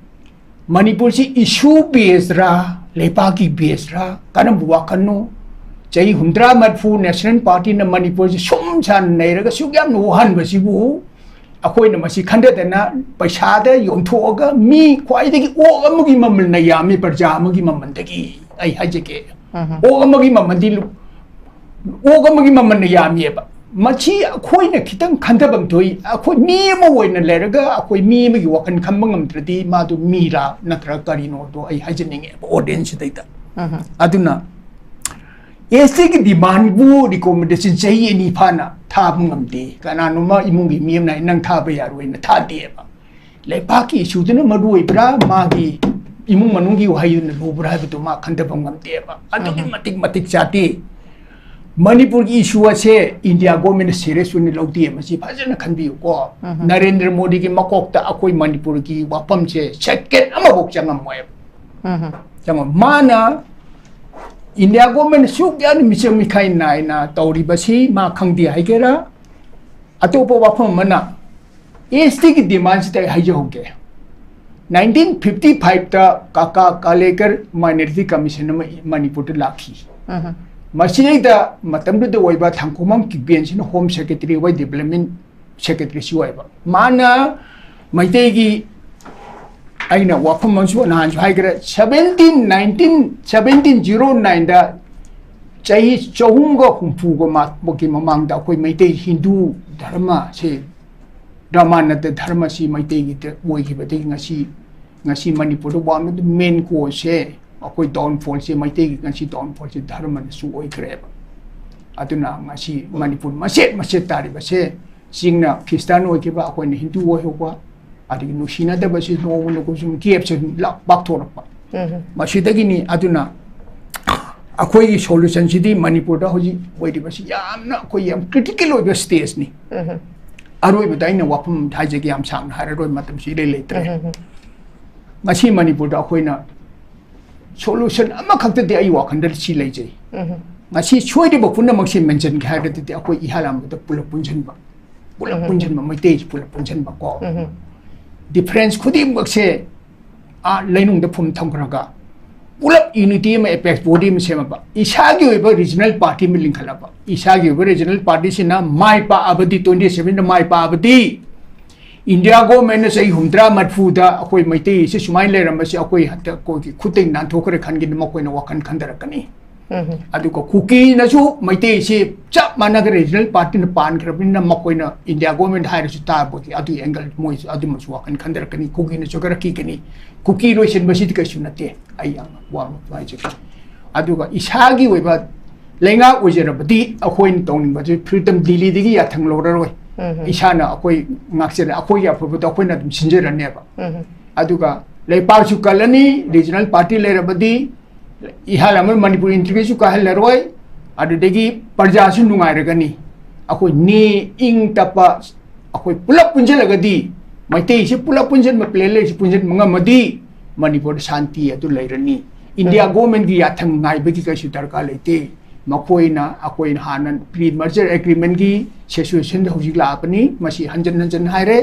ꯃꯅꯤꯄꯨꯔꯁꯤ issue based ꯔꯥ, ꯂꯩꯕꯥꯛꯀꯤ based ꯔꯥ, ꯀꯔꯝꯕ ꯋꯥꯈꯜꯅꯣ? ꯆꯍꯤ ꯍꯨꯝꯗ꯭ꯔꯥ ꯃꯔꯤꯐꯨ National Party ꯅ ꯃꯅꯤꯄꯨꯔꯁꯤ ꯁꯨꯝ ꯁꯥꯟꯅ ꯅꯩꯔꯒ ꯁꯨꯛ ꯌꯥꯝꯅ ꯋꯥꯍꯟꯕꯁꯤꯕꯨ ꯑꯩꯈꯣꯏꯅ ꯃꯁꯤ ꯈꯟꯊꯗꯅ ꯄꯩꯁꯥꯗ ꯌꯣꯟꯊꯣꯛꯑꯒ ꯃꯤ ꯈ꯭ꯋꯥꯏꯗꯒꯤ ꯑꯣꯛ ꯑꯃꯒꯤ ꯃꯃꯜꯅ ꯌꯥꯝꯃꯤ ꯄ꯭ꯔꯖꯥ ꯑꯃꯒꯤ ꯃꯃꯜꯗꯒꯤ꯫ ꯑꯩ ꯍꯥꯏꯖꯒꯦ, ꯎꯝ ꯑꯣꯛ ꯑꯃꯒꯤ ꯃꯃꯜꯗꯤ ꯂꯨ-, ꯑꯣꯛ ꯑꯃꯒꯤ ꯃꯃꯜꯅ ꯌꯥꯝꯃꯤꯑꯕ꯫ ꯃꯁꯤ ꯑꯩꯈꯣꯏꯅ ꯈꯤꯇꯪ ꯈꯟꯊꯐꯝ ꯊꯣꯛꯏ꯫ ꯑꯩꯈꯣꯏ ꯃꯤ ꯑꯃ ꯑꯣꯏꯅ ꯂꯩꯔꯒ ꯑꯩꯈꯣꯏ ꯃꯤ ꯑꯃꯒꯤ ꯋꯥꯈꯜ ꯈꯟꯕ ꯉꯝꯗ꯭ꯔꯗꯤ ꯃꯥꯗꯨ ꯃꯤꯔꯥ ꯅꯠꯇ꯭ꯔꯒ ꯀꯔꯤꯅꯣꯗꯣ ꯑꯩ ꯍꯥꯏꯖꯅꯤꯡꯉꯦꯕ audience ꯁꯤꯗꯩꯗ꯫ ꯎꯝ ꯑꯗꯨꯅ ꯑꯦꯁ ꯇꯤꯒꯤ demand ꯕꯨ recommendation ꯆꯍꯤ ꯑꯅꯤ ꯐꯥꯅ ꯊꯥꯕ ꯉꯝꯗꯦ꯫ ꯀꯅꯥꯅꯣꯝꯃ ꯏꯃꯨꯡꯒꯤ ꯃꯤ ꯑꯃꯅ "ꯅꯪ ꯊꯥꯕ ꯌꯥꯔꯣꯏꯅ" ꯊꯥꯗꯦꯕ꯫ ꯂꯩꯕꯥꯛꯀꯤ issue ꯗꯨꯅ ꯃꯔꯨ ꯑꯣꯏꯕ꯭ꯔꯥ, ꯃꯥꯒꯤ ꯏꯃꯨꯡ ꯃꯅꯨꯡꯒꯤ ꯋꯥꯍꯩꯗꯨꯅ ꯂꯨꯕ꯭ꯔꯥ ꯍꯥꯏꯕꯗꯨ ꯃꯥ ꯈꯟꯊꯕ ꯉꯝꯗꯦꯕ꯫ ꯑꯗꯨꯛꯀꯤ ꯎꯝ꯫ ꯃꯇꯤꯛ ꯃꯇꯤꯛ ꯆꯥꯗꯦ꯫ ꯃꯅꯤꯄꯨꯔꯒꯤ ꯏꯁꯨ ꯑꯁꯦ ꯏꯟꯗꯤꯌꯥ ꯒꯣꯔꯃꯦꯟꯅ ꯁꯤꯔꯤꯌꯁ ꯑꯣꯏꯅ ꯂꯧꯗꯦ꯫ ꯃꯁꯤ ꯐꯖꯅ ꯈꯟꯕꯤꯌꯨꯀꯣ꯫ ꯎꯝ꯫ ꯅꯔꯦꯟꯗ꯭ꯔ ꯃꯣꯗꯤꯒꯤ ꯃꯀꯣꯛꯇ ꯑꯩꯈꯣꯏ ꯃꯅꯤꯄꯨꯔꯒꯤ ꯋꯥꯐꯝꯁꯦ ꯁꯦꯀꯦꯟ ꯑꯃꯐꯥꯎ ꯆꯪꯉꯝꯃꯣꯏꯕ꯫ ꯎꯝ꯫ ꯆꯪꯉꯝ-, ꯃꯥꯅ ꯏꯟꯗꯤꯌꯥ ꯒꯣꯔꯃꯦꯟꯅ ꯁꯨꯛ ꯌꯥꯝꯅ ꯃꯤꯆꯪ ꯃꯤꯈꯥꯏ ꯅꯥꯏꯅ ꯇꯧꯔꯤꯕꯁꯤ ꯃꯥ ꯈꯪꯗꯦ ꯍꯥꯏꯒꯦꯔꯥ? ꯑꯇꯣꯞꯄ ꯋꯥꯐꯝ ꯑꯃꯅ, ꯑꯦꯁ ꯇꯤꯒꯤ ꯗꯤꯃꯥꯟꯁꯤꯗ ꯑꯩ ꯍꯥꯏꯖꯍꯧꯒꯦ꯫ ꯅꯥꯏꯟꯇꯤꯟ ꯐꯤꯐꯇꯤ ꯐꯥꯏꯚꯇ ꯀꯥꯀꯥ ꯀꯥꯂꯦꯀꯔ ꯃꯥꯏꯅꯣꯔꯤꯇꯤ ꯀꯃꯤꯁꯟ ꯑꯃ ꯃꯅꯤꯄꯨꯔꯗ ꯂꯥꯛꯈꯤ꯫ ꯎꯝ꯫ ꯃꯁꯤꯗꯩꯗ ꯃꯇꯝꯗꯨꯗ ꯑꯣꯏꯕ ꯊꯥꯡꯀꯣꯃꯝ ꯀꯤꯞꯒꯦꯟꯁꯤꯅ ꯍꯣꯝ ꯁꯦꯀ꯭ꯔꯦꯇꯔꯤ ꯑꯣꯏ, ꯗꯤꯕ꯭ꯂꯞꯃꯦꯟ ꯁꯦꯀ꯭ꯔꯦꯇꯔꯤꯁꯨ ꯑꯣꯏꯕ꯫ ꯃꯥꯅ ꯃꯩꯇꯩꯒꯤ, ꯑꯩꯅ ꯋꯥꯐꯝ ꯑꯃꯁꯨ ꯅꯍꯥꯟꯁꯨ ꯍꯥꯏꯈ꯭ꯔꯦ, ꯁꯕꯦꯟꯇꯤꯟ ꯅꯥꯏꯟꯇꯤꯟ, ꯁꯕꯦꯟꯇꯤꯟ ꯖꯤꯔꯣ ꯅꯥꯏꯟꯗ, ꯆꯍꯤ ꯆꯍꯨꯝꯒ ꯍꯨꯝꯐꯨꯒ ꯃꯥꯄꯟꯒꯤ ꯃꯃꯥꯡꯗ ꯑꯩꯈꯣꯏ ꯃꯩꯇꯩ ꯍꯤꯟꯗꯨ ꯙꯔꯃꯁꯦ ꯔꯃꯥꯅꯟꯗ ꯙꯔꯃꯁꯤ ꯃꯩꯇꯩꯒꯤꯗ ꯑꯣꯏꯈꯤꯕꯗꯒꯤ ꯉꯁꯤ, ꯉꯁꯤ ꯃꯅꯤꯄꯨꯔꯗ ꯋꯥꯡꯅ ꯃꯦꯟ ꯀꯣꯁꯁꯦ, ꯑꯩꯈꯣꯏ ꯗꯥꯎꯟꯐꯣꯜꯁꯦ, ꯃꯩꯇꯩꯒꯤ ꯉꯁꯤ ꯗꯥꯎꯟꯐꯣꯜꯁꯦ ꯙꯔꯃꯅꯁꯨ ꯑꯣꯏꯈ꯭ꯔꯦꯕ꯫ ꯑꯗꯨꯅ ꯉꯁꯤ ꯃꯅꯤꯄꯨꯔ ꯃꯆꯦꯠ ꯃꯆꯦꯠ ꯇꯥꯔꯤꯕꯁꯦ, ꯆꯤꯡꯅ ꯈ꯭ꯔꯤꯁꯇꯥꯟ ꯑꯣꯏꯈꯤꯕ, ꯑꯩꯈꯣꯏꯅ ꯍꯤꯟꯗꯨ ꯑꯣꯏꯍꯧꯕ, ꯑꯗꯒꯤ ꯅꯨꯡꯁꯤꯅꯗꯕꯁꯤ ꯅꯣꯡꯃ ꯅꯣꯡꯃ ꯁꯨꯝ ꯒꯦꯞꯁꯦ ꯂꯥꯛ-, ꯄꯥꯛꯊꯣꯔꯛꯄ꯫ ꯎꯝ꯫ ꯃꯁꯤꯗꯒꯤꯅꯤ꯫ ꯑꯗꯨꯅ ꯑꯩꯈꯣꯏꯒꯤ ꯁꯣꯂꯨꯁꯟꯁꯤꯗꯤ ꯃꯅꯤꯄꯨꯔꯗ ꯍꯧꯖꯤꯛ ꯑꯣꯏꯔꯤꯕꯁꯤ ꯌꯥꯝꯅ ꯑꯩꯈꯣꯏ ꯌꯥꯝ ꯀ꯭ꯔꯤꯇꯤꯀꯦꯜ ꯑꯣꯏꯕ ꯁ꯭ꯇꯦꯖꯅꯤ꯫ ꯎꯝ꯫ ꯑꯔꯣꯏꯕꯗ ꯑꯩꯅ ꯋꯥꯐꯝ ꯍꯥꯏꯖꯒꯦ, ꯌꯥꯝ ꯁꯥꯡꯅ ꯍꯥꯏꯔꯔꯣꯏ, ꯃꯇꯝꯁꯤ ꯏꯔꯩ ꯂꯩꯇ꯭ꯔꯦ꯫ ꯎꯝ꯫ ꯉꯁꯤ ꯃꯅꯤꯄꯨꯔꯗ ꯑꯩꯈꯣꯏꯅ ꯁꯣꯂꯨꯁꯟ ꯑꯃꯈꯛꯇꯗꯤ ꯑꯩ ꯋꯥꯈꯜꯗ ꯁꯤ ꯂꯩꯖꯩ꯫ ꯎꯝ꯫ ꯉꯁꯤ ꯁꯣꯏꯔꯤꯕ ꯄꯨꯝꯅꯃꯛꯁꯦ ꯃꯦꯟꯁꯤꯟꯒꯦ ꯍꯥꯏꯔꯒꯗꯤ ꯑꯩꯈꯣꯏ ꯏꯍꯥꯟ ꯍꯥꯟꯕꯗ ꯄꯨꯂꯞ ꯄꯨꯟꯁꯤꯟꯕ, ꯄꯨꯂꯞ ꯎꯝ꯫ ꯄꯨꯟꯁꯤꯟꯕ, ꯃꯩꯇꯩꯁꯤ ꯄꯨꯂꯞ ꯄꯨꯟꯁꯤꯟꯕ ꯀꯣ꯫ ꯎꯝ꯫ ꯗꯤꯐ꯭ꯔꯦꯟꯁ ꯈꯨꯗꯤꯡꯃꯛꯁꯦ, ꯑꯥ, ꯂꯩꯅꯨꯡꯗ ꯐꯨꯝ ꯊꯝꯈ꯭ꯔꯒ ꯄꯨꯂꯞ ꯌꯨꯅꯤꯇꯤ ꯑꯃ, ꯑꯦꯄꯦꯛꯁ ꯕꯣꯗꯤ ꯑꯃ ꯁꯦꯝꯃꯕ, ꯏꯁꯥꯒꯤ ꯑꯣꯏꯕ ꯔꯤꯖꯅꯦꯜ ꯄꯥꯔꯇꯤ ꯑꯃ ꯂꯤꯡꯈꯠꯂꯕ, ꯏꯁꯥꯒꯤ ꯑꯣꯏꯕ ꯔꯤꯖꯅꯦꯜ ꯄꯥꯔꯇꯤꯁꯤꯅ ꯃꯥꯏ ꯄꯥꯛꯑꯕꯗꯤ, ꯇ꯭ꯋꯦꯟꯇꯤ ꯁꯚꯦꯟꯗ ꯃꯥꯏ ꯄꯥꯛꯑꯕꯗꯤ, ꯏꯟꯗꯤꯌꯥ ꯒꯣꯔꯃꯦꯟꯅ ꯆꯍꯤ ꯍꯨꯝꯗ꯭ꯔꯥ ꯃꯔꯤꯐꯨꯗ ꯑꯩꯈꯣꯏ ꯃꯩꯇꯩꯁꯤ ꯁꯨꯃꯥꯏꯅ ꯂꯩꯔꯝꯕꯁꯤ ꯑꯩꯈꯣꯏ ꯍꯟꯗꯛ ꯑꯩꯈꯣꯏꯒꯤ ꯈꯨꯠꯇꯒꯤ ꯅꯥꯟꯊꯣꯛꯈ꯭ꯔꯦ ꯈꯟꯒꯦꯅ ꯃꯈꯣꯏꯅ ꯋꯥꯈꯜ ꯈꯟꯊꯔꯛꯀꯅꯤ꯫ ꯎꯝ꯫ ꯑꯗꯨꯒ ꯀꯨꯀꯤꯅꯁꯨ ꯃꯩꯇꯩꯁꯤ ꯆꯞ ꯃꯥꯟꯅꯒ ꯔꯤꯖꯅꯦꯜ ꯄꯥꯔꯇꯤꯅ ꯄꯥꯟꯈ꯭ꯔꯕꯅꯤꯅ ꯃꯈꯣꯏꯅ ꯏꯟꯗꯤꯌꯥ ꯒꯣꯔꯃꯦꯟ ꯍꯥꯏꯔꯁꯨ ꯇꯥꯕꯒꯤ ꯑꯗꯨꯒꯤ ꯑꯦꯡꯒꯜ ꯃꯣꯏꯁꯨ ꯑꯗꯨꯃꯁꯨ ꯋꯥꯈꯜ ꯈꯟꯊꯔꯛꯀꯅꯤ꯫ ꯀꯨꯀꯤꯅꯁꯨ ꯈꯔ ꯀꯤꯒꯅꯤ꯫ ꯀꯨꯀꯤ ꯂꯣꯏꯁꯤꯟꯕꯁꯤꯗꯤ ꯀꯩꯁꯨ ꯅꯠꯇꯦ꯫ ꯑꯩ ꯌꯥꯝ ꯋꯥꯡꯅ ꯍꯥꯏꯖꯒꯦ꯫ ꯑꯗꯨꯒ ꯏꯁꯥꯒꯤ ꯑꯣꯏꯕ ꯂꯩꯉꯥꯛ ꯑꯣꯏꯖꯔꯕꯗꯤ ꯑꯩꯈꯣꯏꯅ ꯇꯧꯅꯤꯡꯕꯁꯤ ꯐ꯭ꯔꯤꯗꯝ ꯗꯤꯜꯂꯤꯗꯒꯤ ꯌꯥꯊꯪ ꯂꯧꯔꯔꯣꯏ꯫ ꯎꯝ꯫ ꯏꯁꯥꯅ ꯑꯩꯈꯣꯏ ꯉꯥꯛꯆꯔꯦ, ꯑꯩꯈꯣꯏꯒꯤ ꯑꯐꯕꯗꯣ ꯑꯩꯈꯣꯏꯅ ꯑꯗꯨꯝ ꯁꯤꯟꯖꯔꯅꯦꯕ꯫ ꯎꯝ꯫ ꯑꯗꯨꯒ ꯂꯩꯄꯥꯛꯁꯨ ꯀꯜꯂꯅꯤ, ꯔꯤꯖꯅꯦꯜ ꯄꯥꯔꯇꯤ ꯂꯩꯔꯕꯗꯤ ꯏꯍꯥꯟ ꯑꯃ ꯃꯅꯤꯄꯨꯔ ꯏꯟꯇꯤꯒ꯭ꯔꯦꯁꯟꯁꯨ ꯀꯥꯍꯜꯂꯔꯣꯏ꯫ ꯑꯗꯨꯗꯒꯤ ꯄ꯭ꯔꯖꯥꯁꯨ ꯅꯨꯡꯉꯥꯏꯔꯒꯅꯤ꯫ ꯑꯩꯈꯣꯏ ꯅꯦ ꯏꯪ ꯇꯞꯄ, ꯑꯩꯈꯣꯏ ꯄꯨꯂꯞ ꯄꯨꯟꯁꯤꯜꯂꯒꯗꯤ, ꯃꯩꯇꯩꯁꯤ ꯄꯨꯂꯞ ꯄꯨꯟꯁꯤꯟꯕ, ꯄ꯭ꯂꯦꯟ ꯂꯩꯔꯤꯁꯤ ꯄꯨꯟꯁꯤꯟꯕ ꯉꯝꯃꯗꯤ ꯃꯅꯤꯄꯨꯔꯗ ꯁꯥꯟꯇꯤ ꯑꯗꯨ ꯂꯩꯔꯅꯤ꯫ ꯏꯟꯗꯤꯌꯥ ꯎꯝ꯫ ꯒꯣꯔꯃꯦꯟꯒꯤ ꯌꯥꯊꯪ ꯉꯥꯏꯕꯒꯤ ꯀꯩꯁꯨ ꯗꯔꯀꯥꯔ ꯂꯩꯇꯦ꯫ ꯃꯈꯣꯏꯅ, ꯑꯩꯈꯣꯏꯅ ꯍꯥꯟꯅ ꯄ꯭ꯔꯤ ꯃꯔꯖꯔ ꯑꯦꯒ꯭ꯔꯤꯃꯦꯟꯒꯤ ꯁꯤꯆꯨꯋꯦꯁꯟꯗ ꯍꯧꯖꯤꯛ ꯂꯥꯛꯄꯅꯤ꯫ ꯃꯁꯤ ꯍꯟꯖꯟ ꯍꯟꯖꯟ ꯍꯥꯏꯔꯦ꯫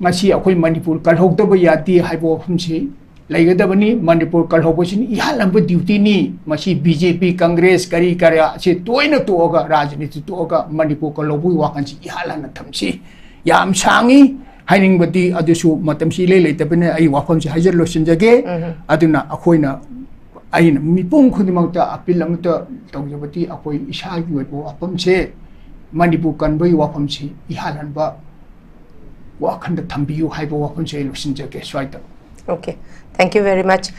ꯉꯁꯤ ꯑꯩꯈꯣꯏ ꯃꯅꯤꯄꯨꯔ ꯀꯜꯍꯧꯗꯕ ꯌꯥꯗꯦ ꯍꯥꯏꯕ ꯋꯥꯐꯝꯁꯤ ꯂꯩꯒꯗꯕꯅꯤ꯫ ꯃꯅꯤꯄꯨꯔ ꯀꯜꯍꯧꯕꯁꯤꯅ ꯏꯍꯥꯟ ꯍꯥꯟꯕ ꯗ꯭ꯌꯨꯇꯤꯅꯤ꯫ ꯃꯁꯤ ꯕꯤ ꯖꯦ ꯄꯤ, ꯀꯪꯒ꯭ꯔꯦꯁ, ꯀꯔꯤ ꯀꯔꯥ ꯑꯁꯤ ꯇꯣꯏꯅ ꯇꯣꯛꯑꯒ, ꯔꯥꯖꯅꯤꯇꯤ ꯇꯣꯛꯑꯒ ꯃꯅꯤꯄꯨꯔ ꯀꯜꯍꯧꯕꯒꯤ ꯋꯥꯈꯜꯁꯤ ꯏꯍꯥꯟ ꯍꯥꯟꯅ ꯊꯝꯁꯤ꯫ ꯌꯥꯝ ꯁꯥꯡꯉꯤ ꯍꯥꯏꯅꯤꯡꯕꯗꯤ, ꯑꯗꯨꯁꯨ ꯃꯇꯝꯁꯤ ꯏꯂꯩ ꯂꯩꯇꯕꯅ ꯑꯩ ꯋꯥꯐꯝꯁꯤ ꯍꯥꯏꯖ ꯂꯣꯏꯁꯤꯟꯖꯒꯦ꯫ ꯎꯝ꯫ ꯑꯗꯨꯅ ꯑꯩꯈꯣꯏꯅ, ꯑꯩꯅ ꯃꯤꯄꯨꯝ ꯈꯨꯗꯤꯡꯃꯛꯇ ꯑꯄꯤꯜ ꯑꯃꯇ ꯇꯧꯖꯕꯗꯤ, ꯑꯩꯈꯣꯏ ꯏꯁꯥꯒꯤ ꯑꯣꯏꯕ ꯋꯥꯐꯝꯁꯦ, ꯃꯅꯤꯄꯨꯔ ꯀꯟꯕꯒꯤ ꯋꯥꯐꯝꯁꯤ ꯏꯍꯥꯟ ꯍꯥꯟꯕ ꯋꯥꯈꯜꯗ ꯊꯝꯕꯤꯌꯨ ꯍꯥꯏꯕ ꯋꯥꯐꯝꯁꯦ ꯑꯩ ꯂꯣꯏꯁꯤꯟꯖꯒꯦ ꯁ꯭ꯋꯥꯏꯗ꯫ Okay, thank you very much.